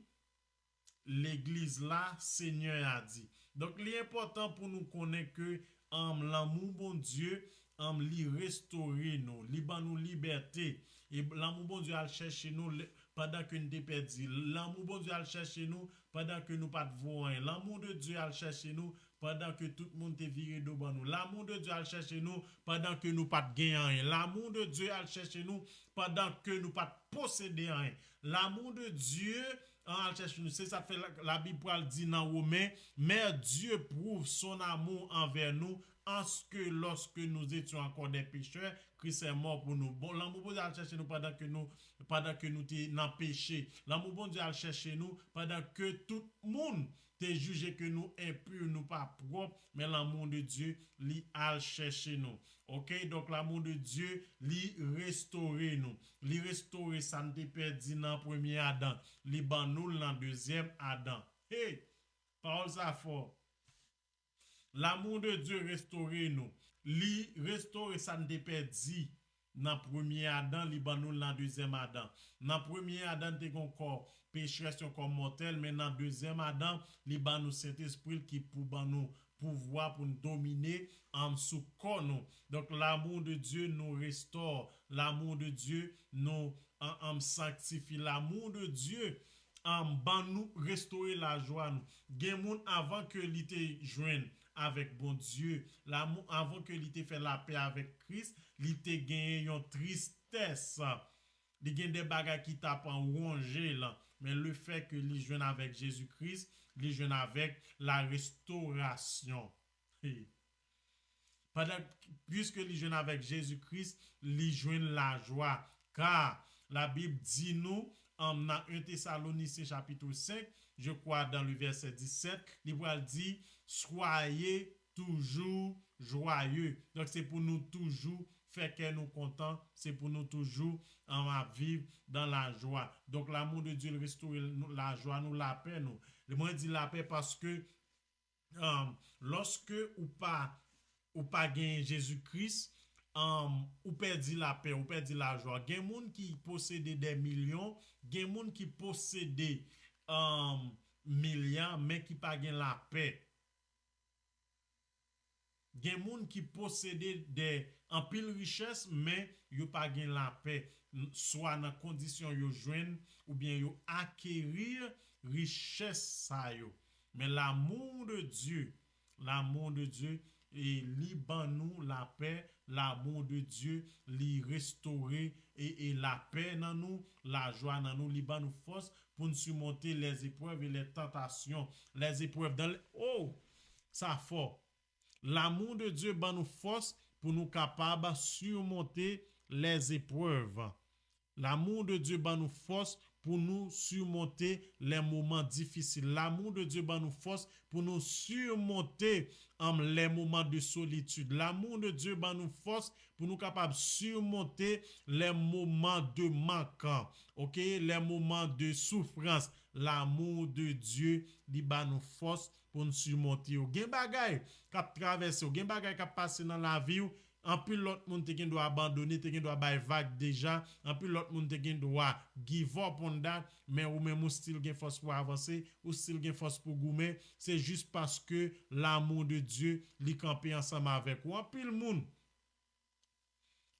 legliz la, Senyè a di. Donk, li enpòtan pou nou konnen ke um, lanmou Bondye, um, li restore nou, li ban nou libète. E lanmou Bondye al chèche nou pandan ke n te pèdi. Lanmou Bondye al chèche nou pandan ke nou pa t vo anyen. Lanmou de Dye al chèche nou pandan ke tout moun te vire do ban nou. Lanmou de Dye al chèche nou pandan ke nou pa t gen anyen. Lanmou de Dye al chèche nou pandan ke nou pa t posede anyen. Lanmou de Dye an al chèche nou. Se sa k fè Labib pral di nan Women, mais Dieu prouve son amour envers nous en ce que lorsque nous étions encore des pécheurs, Christ est mort pour nous. Bon, lanmou Bondye al chèche nou pandan ke nou, pandan ke nou te nan peche. Lanmou Bondye al chèche nou pandan ke tout moun te jije ke nou enpi, nou pa pwòp, men lanmou de Dye, li al chèche nou. Ok, donk lanmou de Dye, li restore nou. Li restore sa n te pèdi nan premye Adan. Li ban nou l nan dezyèm Adan. Hey! Pawòl sa fò. Lanmou de Dye restore nou. Li restore sa n te pèdi nan premye Adan, li ban nou l nan dezyèm Adan. Nan premye Adan, n te gen yon kò pechrès, yon kò mòtèl, men nan dezyèm Adan, li ban nou Sentespri l ki pou ban nou pouvwa pou n domine um, sou kò nou. Donk, l'amour de Dieu nous restaure. L'amour de Dieu nous um, um, sanctifie. L'amour de Dieu um, ban nou restore lajwa nou. Gen moun avan ke li te jwenn avèk Bondye, lanmou, avan ke li te fè lapè avèk Kris, li te genyen yon tristès. Li gen de bagay ki t ap wonje l, men lefètke li jwenn avèk Jezi Kris, li jwenn avèk la restorasyon. Pandan, puiske li jwenn avèk Jezi Kris, li jwenn lajwa. Ka Labib di nou, um, nan en Tesalonisyen chapit senk, je crois dans le verset dix-sept, li pral di, soyez toujours joyeux. Donk, se pou nou toujou fè kè nou kontan, se pou nou toujou um, ap viv dans la joie. Donk, l'amour de Dieu restore lajwa nou, lapè nou. Mwen di lapè paske um, lòske ou pa, ou pa genyen Jezi Kris, um, ou pèdi lapè, ou pèdi lajwa. Gen moun ki posede de milyon, gen moun ki posede um, milya, men ki pa gen lapè. Gen moun ki posede de anpil richès, men yo pa gen lapè, swa nan kondisyon yo jwenn oubyen yo akeri richès sa yo. Men l'amour de Dieu, l'amour de Dieu, e li ban nou lapè, l'amour de Dieu, li restore e, e lapè nan nou, lajwa nan nou, li ban nou fòs pou n simonte les épreuves et les tentations. Les épreuves dans le, oh, sa fò. L'amour de Dieu ban nou fòs pou nou kapab surmonter les épreuves. L'amour de Dieu ban nou fòs pour nous surmonter les moments difficiles. L'amour de Dieu ban nou fòs pour nous surmonter um, les moments de solitude. L'amour de Dieu ban nou fòs pour nous capables surmonter les moments de manque, ok, les moments de souffrance. L'amour de Dieu li ban nou fòs pour nous surmonter. Gen bagay k ap travèse w, gen bagay k ap pase nan lavi w, anpil lòt moun te gen dwa abandone, te gen dwa bay vag deja, anpil lòt moun te gen dwa give up on that, men ou menm ou still gen fòs pou avanse, ou still gen fòs pou goumen, se jis paske l'amour de Dieu li kanpe ansanm avèk ou. Anpil moun,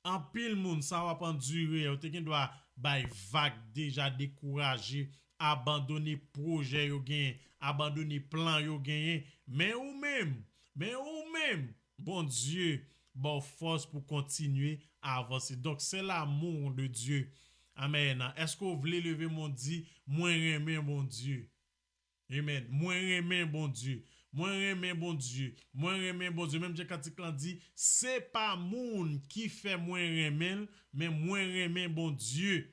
anpil moun, sa w ap andire, yo te gen dwa bay vag deja, dekouraje, abandone pwojè yo genyen, abandone plan yo genyen, men ou menm, men ou menm, Bondye ba w fòs pou kontinye avanse. Donk, se l'amour de Dieu. Amèn. Èske w vle leve men w di, mwen renmen Bondye? Amen. Mwen renmen Bondye. Mwen renmen Bondye. Mwen renmen Bondye. Menm jan kantik lan di, se pa moun ki fè mwen renmen l, men mwen renmen Bondye.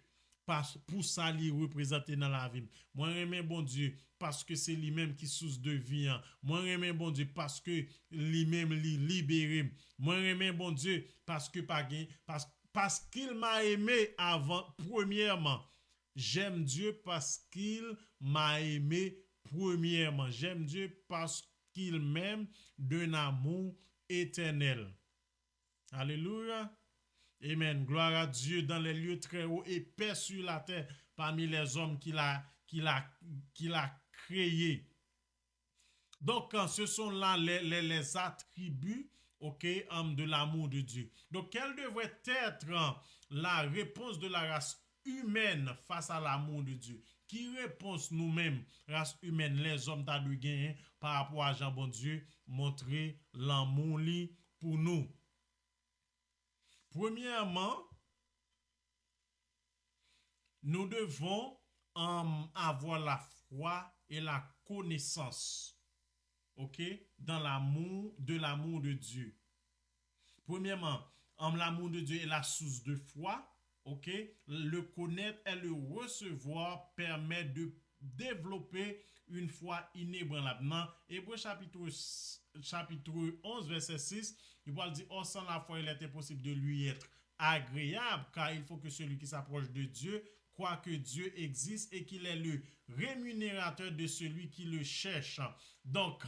Pas, pou sa li reprezante nan lavi m. Mwen renmen Bondye paske se li menm ki sous de vi an. Mwen renmen Bondye paske li menm li libere m. Mwen renmen Bondye paske pa gen, pas, parce qu'il m'a aimé avant, premièrement. J'aime Dieu parce qu'il m'a aimé premièrement. J'aime Dieu parce qu'il m'aime d'un amour éternel. Alléluia. Amen. Gloire à Dieu dans les lieux très hauts et paix sur la terre parmi les hommes qu'il a, qu'il a, qu'il a créés. Donc, euh, ce sont là les, les, les attributs, ok, euh, de l'amour de Dieu. Donc, quelle devrait être euh, la réponse de la race humaine face à l'amour de Dieu? Ki repons nou menm, ras imèn, lèzòm ta dwe genyen pa rapò a jan Bondye montre lanmou li pou nou? Premyèman, nous devons euh, avoir la foi et la connaissance, ok, dans l'amour, de l'amour de Dieu. Premièrement, euh, l'amour de Dieu est la source de foi, ok? Le connaître et le recevoir permet de développer une foi inébranlable. Nan Ebre chapit, chapit onz, vèsè sis, li pral di, or sans la foi, il est impossible de lui être agréable, car il faut que celui qui s'approche de Dieu croit que Dieu existe et qu'il est le rémunérateur de celui qui le cherche. Donk,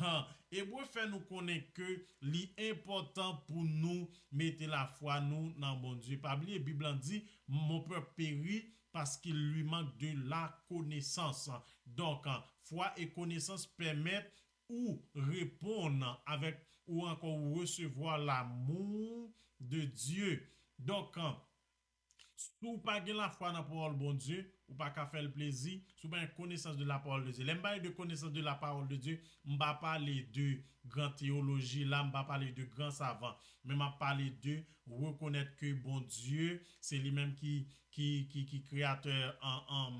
Ebre fè nou konnen ke li enpòtan pou nou mete lafwa nou nan Bondye. Pa bliye, Bib lan di, mon peuple périt parce qu'il lui manque de la connaissance. Donk, fwa e konesans pèmèt ou reponn avèk ou ankò ou resevwa l'amour de Dieu. Donk, si w pa gen lafwa nan pawòl Bondye, ou pa ka fè l plezi. Si w pa gen konesans de la parole de Dieu. Lè m pale de connaissance de la parole de Dieu, m pa pale de gran teyoloji la, m pa pale de gran savan. Men m ap pale de rekonèt ke Bondye, se li menm ki, ki, ki, ki kreyatè an, an,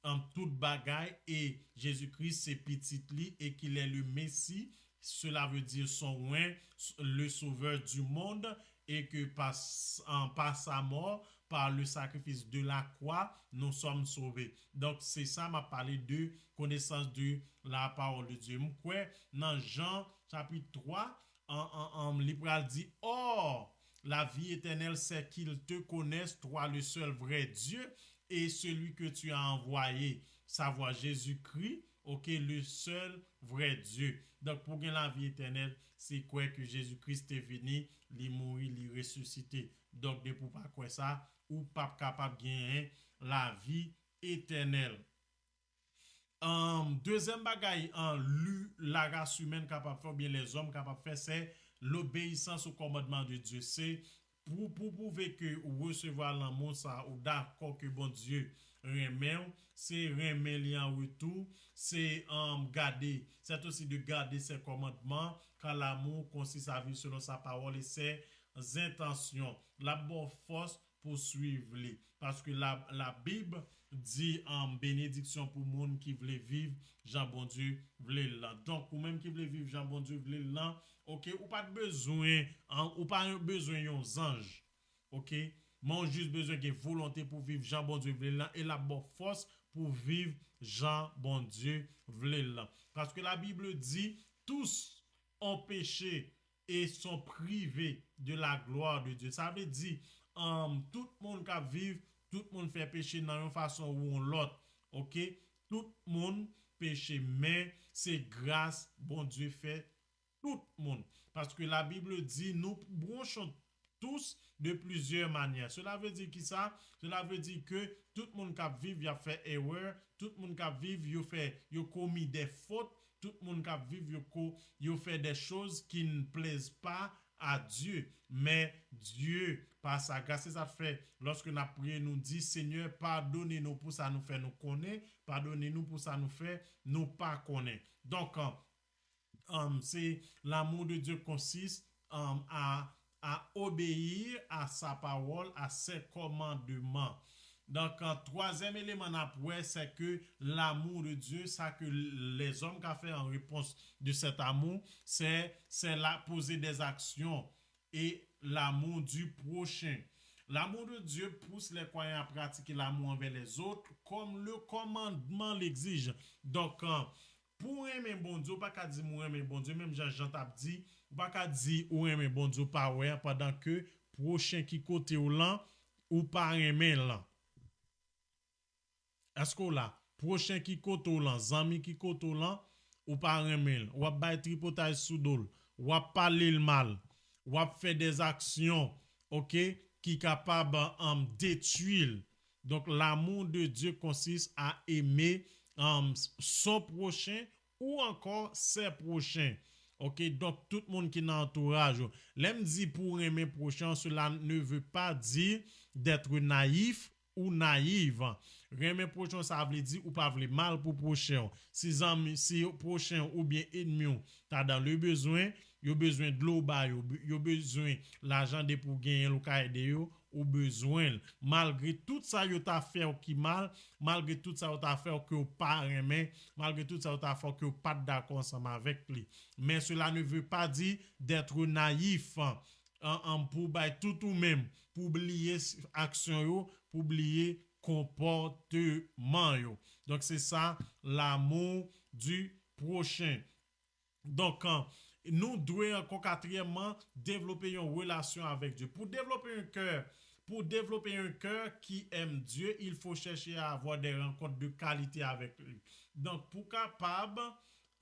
an tout bagay, e Jezikri se pitit li, e qu'il est le Messie, cela veut dire son oint, le sauveur du monde, et que par, en, par sa mort, par le sacrifice de la croix, nous sommes sauvés. Donk, se sa m ap pale de connaissance de la parole de Dieu. M kwè nan Jan chapit twa, an, an, an, li pral di, or, la vie éternelle, c'est qu'ils te connaissent, toi, le seul vrai Dieu, et celui que tu as envoyé, savoir Jésus-Christ, ok, le seul vrai Dieu. Donk, pou gen lavi etènèl, se kwè ke Jezi Kris te vini, li mouri, li resisite. Donk, depi w pa kwè sa, ou p ap kapab genyen lavi etènèl. Ahn, dezyèm bagay, ahn, li, la race humaine kapab fè, oubyen lèzòm kapab fè, se l'obéissance au commandement de Dieu. Se pou, pou pwouve ke ou resevwa lanmou sa, ou dakò ke Bondye renmen w, se renmen li an retou, se, ahn, gade, c'est aussi de garder ses commandements, car l'amour consiste à vivre selon sa parole et ses intentions. L ap ba w fòs pou swiv li. Paske la, la Bib di, um, benediksyon pou moun ki vle viv jan Bondye vle l lan. Donk, ou menm ki vle viv jan Bondye vle l lan, ok, ou pa t bezwen, an, ou pa bezwen yon zanj, ok? Men ou jis bezwen gen volonte pou viv jan Bondye vle l lan, e l ap ba w fòs pou viv jan Bondye vle l lan. Paske la Bible di, tous ont péché et sont privés de la gloire de Dieu. Sa vle di, um, tout moun k ap viv, tout moun fè peche nan yon fason ou yon lòt. Oke? Tout moun peche, men se gras Bondye fè tout moun. Paske la Bible di nou bwonchon tous de plusieurs manières. Cela veut dire ki sa? Cela veut dire que tout moun k ap viv, y ap fè erè, tout moun k ap viv, yo fè, yo komi de fot, tout moun k ap viv, yo ko, yo fè de choz ki n plèz pa a Dye. Men Dye, pa sa gras, se sa k fè, lòske n ap priye, nou di, Senyè, padone nou pou sa nou fè nou konnen, padone nou pou sa nou fè nou pa konnen. Donk, um, se l'amour de Dieu consiste, um, à, à obéir à sa parole, à ses commandements. Donk, euh, twazyèm eleman n ap wè, se ke l'amour de Dieu, sa ke lèzòm ka fè an repons de cet amour, c'est, c'est la poser des actions et l'amour du prochain. L'amour de Dieu pousse les croyants à pratiquer l'amour envers les autres comme le commandement l'exige. Donk, euh, pou w renmen Bondye, ou pa ka di m ou renmen Bondye, menm jan Jan t ap di, ou pa ka di ou renmen Bondye, ou pa wè an, pandan ke pwochen ki kote w lan, ou pa renmen l lan. Èske w la? Pwochen ki kote w lan, zanmi ki kote w lan, ou pa renmen l. W ap bay tripotay sou do l. W ap pale l mal. W ap fè dèzaksyon, oke, ki kapab, um, detwi l. Donk, l'amour de Dieu consiste à aimer, um, son prochain ou encore ses prochains. Oke, donk, tout moun ki nan antouraj ou. Lè m di pou w renmen pwochen, cela ne veut pas dire d'être naïf ou nayiv. Renmen pwochen w, sa vle di ou pa vle mal pou pwochen w. Si zanmi, si pwochen w oubyen ènmi w ta dans le besoin, yo bezwen dlo, w ba yo, yo bezwen lajan, depi w genyen l, ou ka ede yo, ou bezwen l. Malgre tout sa yo ta fè w ki mal, malgre tout sa yo ta fè w ke w pa renmen, malgre tout sa yo ta fè w ke w pa t dakò ansanm avèk li. Men cela ne veut pas dire d'être naïf, an, an, pou w bay tout ou menm, pou w bliye s-, aksyon yo, pou w bliye konpòteman yo. Donk, se sa, l'amour du prochain. Donk, an, nou dwe ankò katriyèmman devlope yon relasyon avèk Dye. Pou devlope yon kè, pour développer un cœur qui aime Dieu, il faut chercher à avoir des rencontres de qualité avec lui. Donk, pou kapab,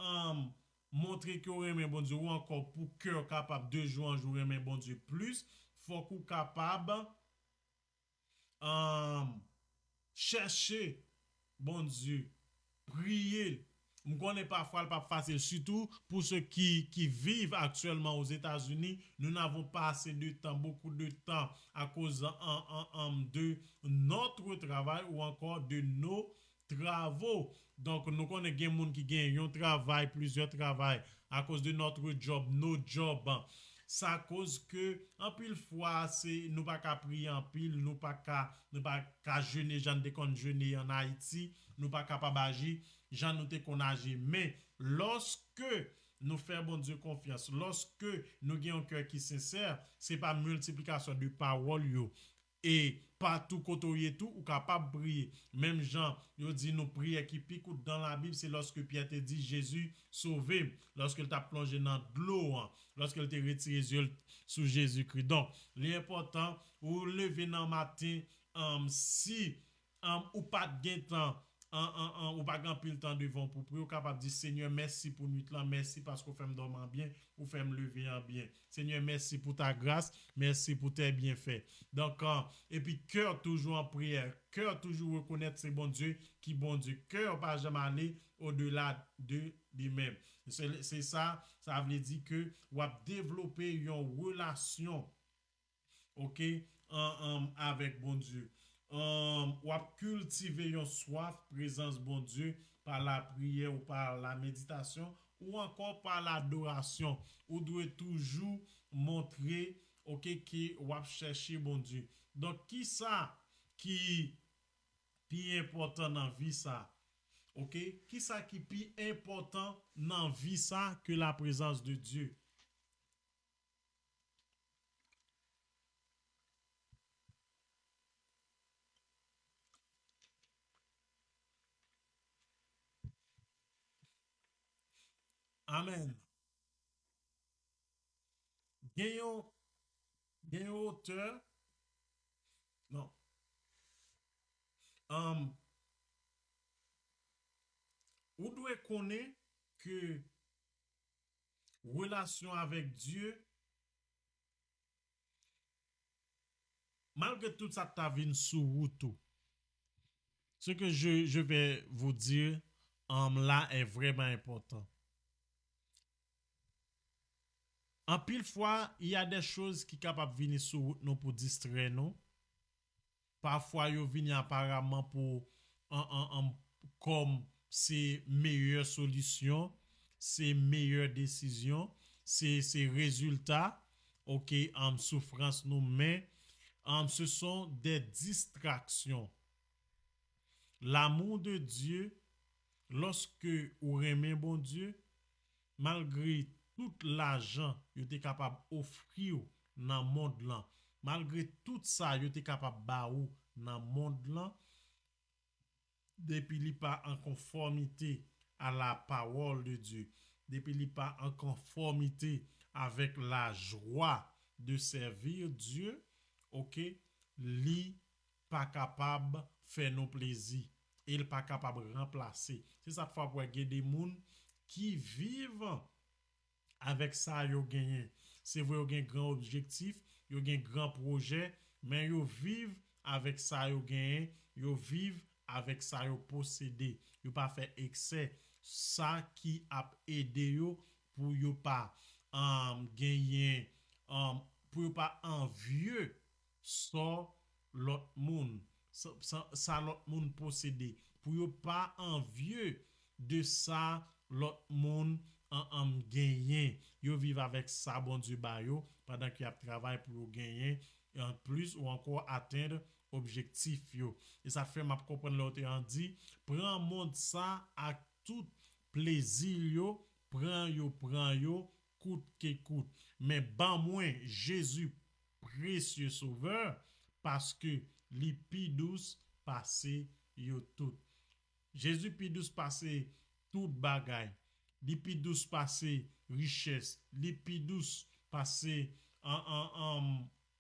um, montre ke w renmen Bondye, ou ankò pou kè w kapab de jou an jou renmen Bondye plis, fòk ou kapab, um, chèche Bondye, priye l. M konnen pafwa l p ap fasil, sitou pou se ki, ki viv aktyèlman Ozetazini. Nous n'avons pas assez de temps, beaucoup de temps, à cause, en, en, en, de notre travail ou encore de nos travaux. Donk, nou konnen gen moun ki gen yon travay, plizyè travay, à cause de notre job, nos jobs. Sa koz ke anpil fwa, se, nou pa ka priye anpil, nou pa ka, nou pa ka jene jan n te konn jene an Ayiti, nou pa kapab aji jan nou te konn aji. Men, lòske nou fè Bondye konfyans, lòske nou gen yon kè ki sensè, se pa miltiplikasyon de pawòl yo. E patou kote w ye tou, ou kapab priye. Menm jan yo di nou, priyè ki pi kout dans la Bible, se lòske Pyè te di, Jezi, sove m, lòske l t ap plonje nan dlo an, lòske l te retire zye l sou Jezikri. Donk, li enpòtan ou leve nan maten, um, si, um, ou pa t gen tan, an, an, an, ou pa gen anpil tan devan w pou priye, ou kapab di, Senyè, mèsi pou nwit lan, mèsi paske w fè m dòmi an byen, ou fè m leve an byen. Senyè, mèsi pou ta gras, mèsi pou tes bienfaits. Donk, an, epi kè toujou an priyè, kè toujou rekonèt se Bondye ki Bondye. Kè pa janm ale odela de li menm. Se, se sa, sa vle di ke w ap devlope yon relasyon, oke, an, an, avèk Bondye. An, w ap kiltive yon swaf prezans Bondye pa lapriyè ou pa lameditasyon ou ankò pa ladorasyon. Ou dwe toujou montre, oke, ke w ap chèche Bondye. Donk, kisa ki pi enpòtan nan vi sa? Oke? Kisa ki pi enpòtan nan vi sa ke la prezans de Dye? Amèn. Gen yon, gen yon otè, non. Um, ou dwe konnen ke relasyon avèk Dye, malgre tout sa k ta vin sou wout ou, ce que je, je vais vous dire um, là est vraiment important. Anpil fwa, il y a des choses ki kapab vini sou wout nou pou distrè nou. Pafwa, yo vini aparaman pou an, an, an, kòm se meyè solisyon, se meyè desizyon, se, se rezilta, ok, um, soufrans nou, men um, ce sont des distractions. L'amour de Dieu, lòske ou renmen Bondye, malgre tout lajan yo te kapab ofri w nan mond lan, malgre tout sa yo te kapab ba ou nan mond lan, depi li pa an konfòmite a la parole de Dieu, depi li pa an konfòmite avec la joie de servir Dieu, ok, li pa kapab fè nou plezi e l pa kapab ranplase. Se sa k fè w ap wè gen de moun ki viv avèk sa yo genyen. Se vre, yo gen gran objektif, yo gen gran pwojè, men yo viv avèk sa yo genyen, yo viv avèk sa yo posede. Yo pa fè eksè, sa ki ap ede yo pou yo pa um, genyen, um, pou yo pa anvye sa lòt moun, sa, sa, sa lòt moun posede, pou yo pa anvye de sa lòt moun an, an genyen. Yo viv avèk sa Bondye ba yo pandan ke y ap travay pou yo genyen an plis ou ankò atenn objektif yo. E sa fè m ap konprann lè w te an di, pran mond sa ak tout plezi l yo, pran yo, pran yo, kout ke kout. Men ban mwen Jezi, presye Sovè, paske li pi dous pase yo tout. Jezi pi dous pase tout bagay. Li pi dous pase richès. Li pi dous pase an, an, an,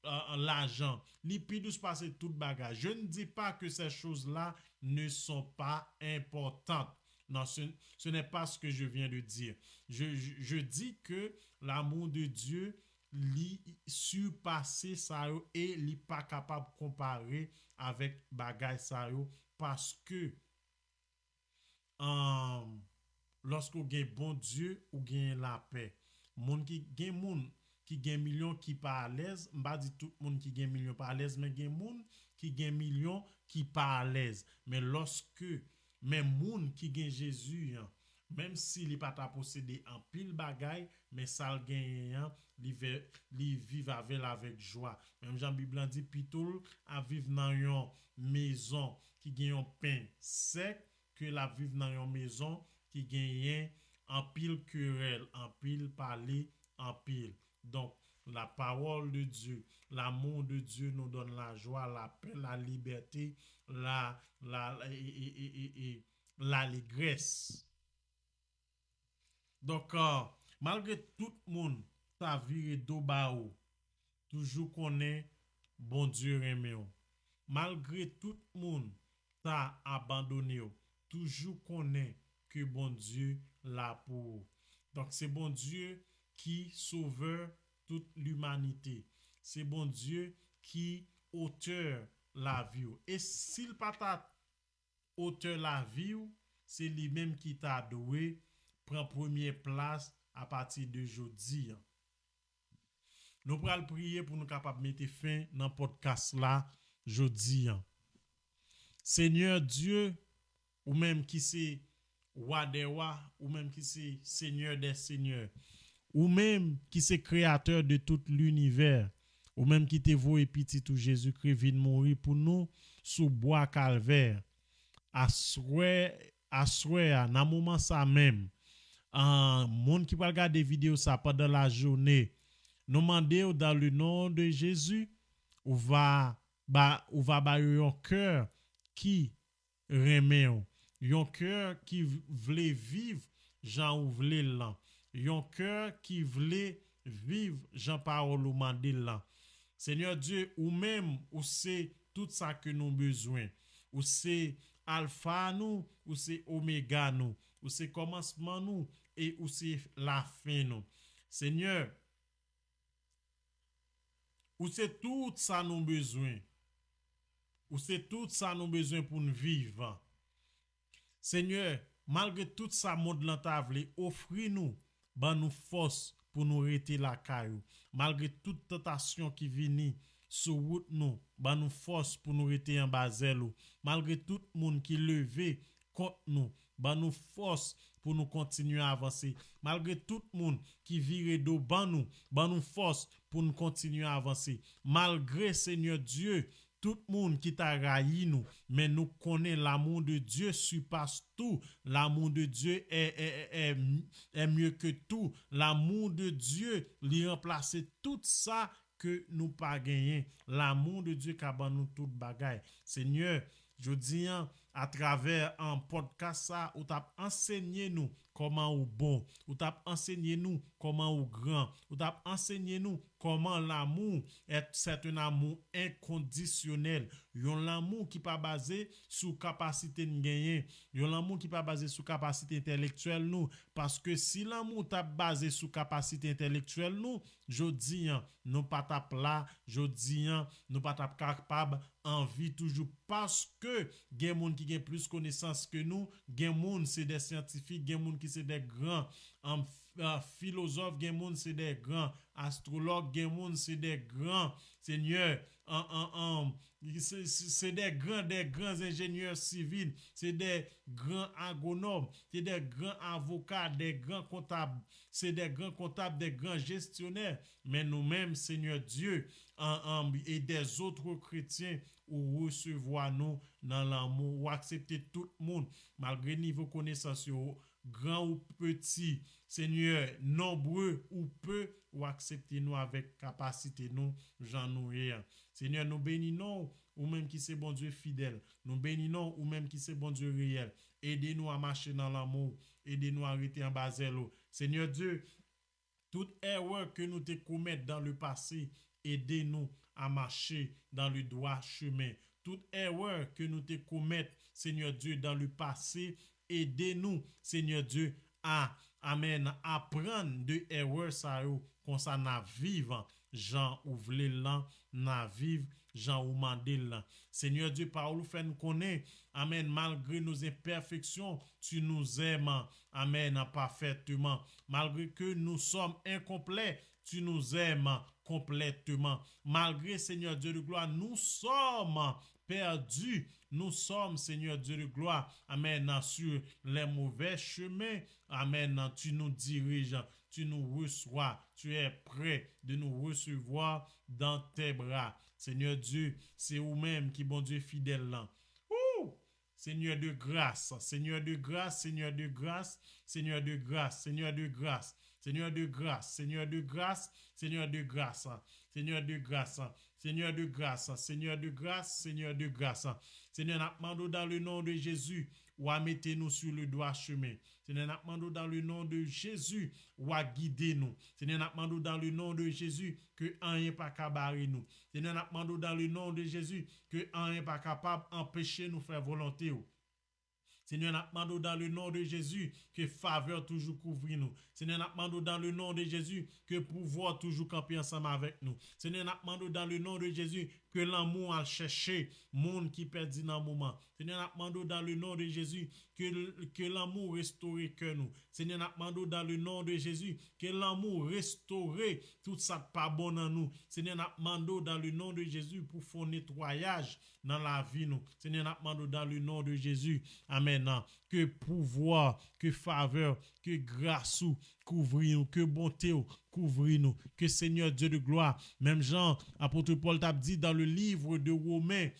an, an lajan. Li pi dous pase tout bagay. Je ne dis pas que ces choses-là ne sont pas importantes. Non, ce, ce n'est pas ce que je viens de dire. Je, je, je dis que l'amour de Dieu li sipase sa yo e li pa kapab konpare avèk bagay sa yo, paske um, lòske w gen Bondye, ou genyen lapè. Moun ki, gen moun ki gen milyon ki pa alèz, m pa di tout moun ki gen milyon pa alèz, men gen moun ki gen milyon ki pa alèz. Men lòske, men moun ki gen Jezi an, menm si li pa ta posede anpil bagay, men sa l genyen an, li, vè, li viv avè l avèk jwa. Menm jan Bib lan di, pito l ap viv nan yon mezon ki gen yon pen sèk ke l ap viv nan yon mezon ki genyen anpil kerèl, anpil pale, anpil. Donc, la parole de Dieu, l'amour de Dieu nous donne la joie, la paix, la liberté, la, la, la, et, et, et, et, et l'allégresse. Donk, euh, malgre tout moun ta vire do ba ou, toujou konnen Bondye renmen w. Malgre tout moun ta abandone w, toujou konnen ke Bondye la pou ou. Donk, se Bondye ki sovè tout limanite. Se Bondye ki otè lavi w. E si l pa ta otè lavi w, se li menm ki ta dwe pran premye plas apati de jodi an. Nou pral priye pou nou kapab mete fen nan podcast la jodi an. Senyè Dye, ou menm ki se Wa dè wa, ou menm ki se Senyè dè senyè, ou menm ki se Kreyatè de tout linivè, ou menm ki te voye Pitit ou Jezikri vin mouri pou nou sou bwa Kalvè. Aswè, aswè a, nan moman sa menm, an, moun ki pral gade videyo sa pandan lajounen, nou mande w, dans le nom de Jésus, ou va ba, ou va ba yo yon kè ki renmen w, yon kè ki v-, vle viv jan ou vle l lan, yon kè ki vle viv jan pawòl ou mande l lan. Senyè Dye, ou menm, ou se tout sa ke nou bezwen. Ou se Alfa nou, ou se Omega nou, ou se kòmansman nou, e ou se lafen nou. Senyè, ou se tout sa nou bezwen. Ou se tout sa nou bezwen pou n viv. Senyè, malgre tout sa mond lan ta vle ofri nou, ban nou fòs pou nou rete lakay ou. Malgre tout tantasyon ki vini sou wout nou, ban nou fòs pou nou rete anba zèl ou. Malgre tout moun ki leve kont nou, ban nou fòs pou nou kontinye avanse. Malgre tout moun ki vire do ban nou, ban nou fòs pou nou kontinye avanse. Malgre, Senyè Dye, tout moun ki ta rayi nou, men nou konnen l'amour de Dieu surpasse tout, l'amour de Dieu est, est, est, est, est mieux que tout, l'amour de Dieu, li ranplase tout sa ke nou pa genyen. L'amour de Dieu ka ban nou tout bagay. Senyè, jodi an, atravè an podcast sa, ou t ap ansenye nou kòman ou bon, ou t ap ansenye nou kòman ou gran, ou t ap ansenye nou kòman l'amour est, c'est un amour inconditionnel, yon lanmou ki pa baze sou kapasite n genyen, yon lanmou ki pa baze sou kapasite entèlektyèl nou, paske si lanmou t ap baze sou kapasite entèlektyèl nou, jodi an, nou pa t ap la, jodi an, nou pa t ap kapab anvi toujou, paske gen moun ki gen plis konesans ke nou, gen moun se de syantifik, gen moun ki se de gran, an, an, filozòf, gen moun se de gran astwològ, gen moun se de gran, Senyè, an, an, an, se, se, se de gran, de gran enjenyè sivil, se de gran agwonòm, se de gran avoka, de gran kontab, se de gran kontab, de gran jestyonè. Men nou menm, Senyè Dye, an, an, e de zòt kretyen, ou resevwa nou nan lanmou, ou aksepte tout moun, malgre nivo konesans yo, gran ou peti, Senyè, nonbre ou pe, ou aksepte nou avèk kapasite nou, jan nou ye an. Senyè, nou beni non w, ou menm ki se Bondye fidèl. Nou beni non w, ou menm ki se Bondye reyèl. Ede nou a mache nan lanmou w. Ede nou a rete anba zèl ou. Senyè Dye, tout erè ke nou te komèt dans le passé, ede nou a mache dans le droit chemin. Tout erè ke nou te komèt, Senyè Dye, dans le passé, ede nou, Senyè Dye, a, amèn, aprann de erè sa yo, konsa n a viv jan ou vle l lan, n a viv jan ou mande l lan. Senyè Dye, pawòl ou fè n konnen, amèn, malgre nos imperfections, tu nous aimes, amèn, parfaitement. Malgré que nous sommes incomplets, tu nous aimes complètement. Malgré, Seigneur Dieu de gloire, nous sommes perdus, nous sommes, Seigneur Dieu de gloire, amèn, sur les mauvais chemins. Amèn. Tu nous diriges, tu nous reçois, tu es prêt de nous recevoir dans tes bras. Seigneur Dieu, se ou menm ki Bondye fidèl lan. Woo! Seigneur de grâce, Seigneur de grâce, Seigneur de grâce, Seigneur de grâce, Seigneur de grâce, Seigneur de grâce, Seigneur de grâce, Seigneur de grâce, Seigneur de grâce, Seigneur de grâce, Seigneur de grâce. Seigneur, n ap mande w dans le nom de Jésus, w a mete nou sur le droit chemin. Senyè, n ap mande w dans le nom de Jésus, w a gide nou. Senyè, n ap mande w dans le nom de Jésus, ke anyen pa ka bare nou. Senyè, n ap mande w dans le nom de Jésus, ke anyen pa kapab anpeche nou fè volonte w. Senyè, n ap mande w dans le nom de Jésus, ke favè w toujou kouvri nou. Senyè, n ap mande w dans le nom de Jésus, ke pouvwa w toujou kanpe ansanm avèk nou. Senyè, n ap mande w dans le nom de Jésus, ke lanmou w al chèche moun ki pèdi nan moman. Senyè, n ap mande w dans le nom de Jésus, ke, ke lanmou restore kè nou. Senyè, n ap mande w dans le nom de Jésus, ke lanmou restore tout sa k pa bon nan nou. Senyè, n ap mande w dans le nom de Jésus pou fè yon netwayaj nan lavi nou. Senyè, n ap mande w dans le nom de Jésus. Amèn. Ke pouvwa, ke favè, ke gras ou kouvri nou, ke bonte w kouvri nou. Ke Senyè Dye de glwa, menm jan apot Pòl t ap di dans le livre de Romains,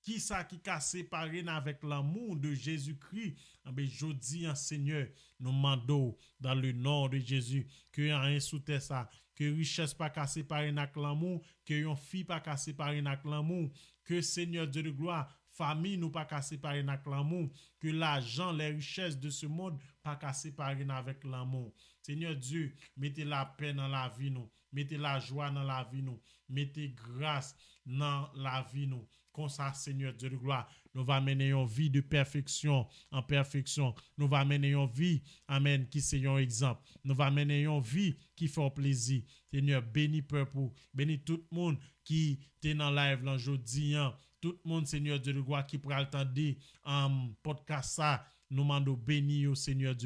kisa ki ka separe n avèk lanmou de Jezikri? Anben, jodi an, Senyè, nou mande w, dans le nom de Jésus, ke anyen sou tè sa, ke richès pa ka separe n ak lanmou, ke yon fi pa ka separe n ak lanmou, ke Senyè Dye de glwa Fanmi nou pa ka separe n ak lanmou. Ke lajan, les richesses de ce monde pa ka separe n avèk lanmou. Senyè Dye, mete lapè nan lavi nou, mete lajwa nan lavi nou, mete gras nan lavi nou. Konsa, Senyè Dye de glwa, nou va mennen yon vi de pèfeksyon an pèfeksyon. Nou va mennen yon vi, amèn, ki se yon egzanp. Nou va mennen yon vi ki fè w plezi. Senyè, beni pèp ou, beni tout moun ki te nan live lan jodi an. Tout moun, Senyè Dye de glwa, ki pral tande um, podcast sa, nou mande w beni yo, Senyè Dye.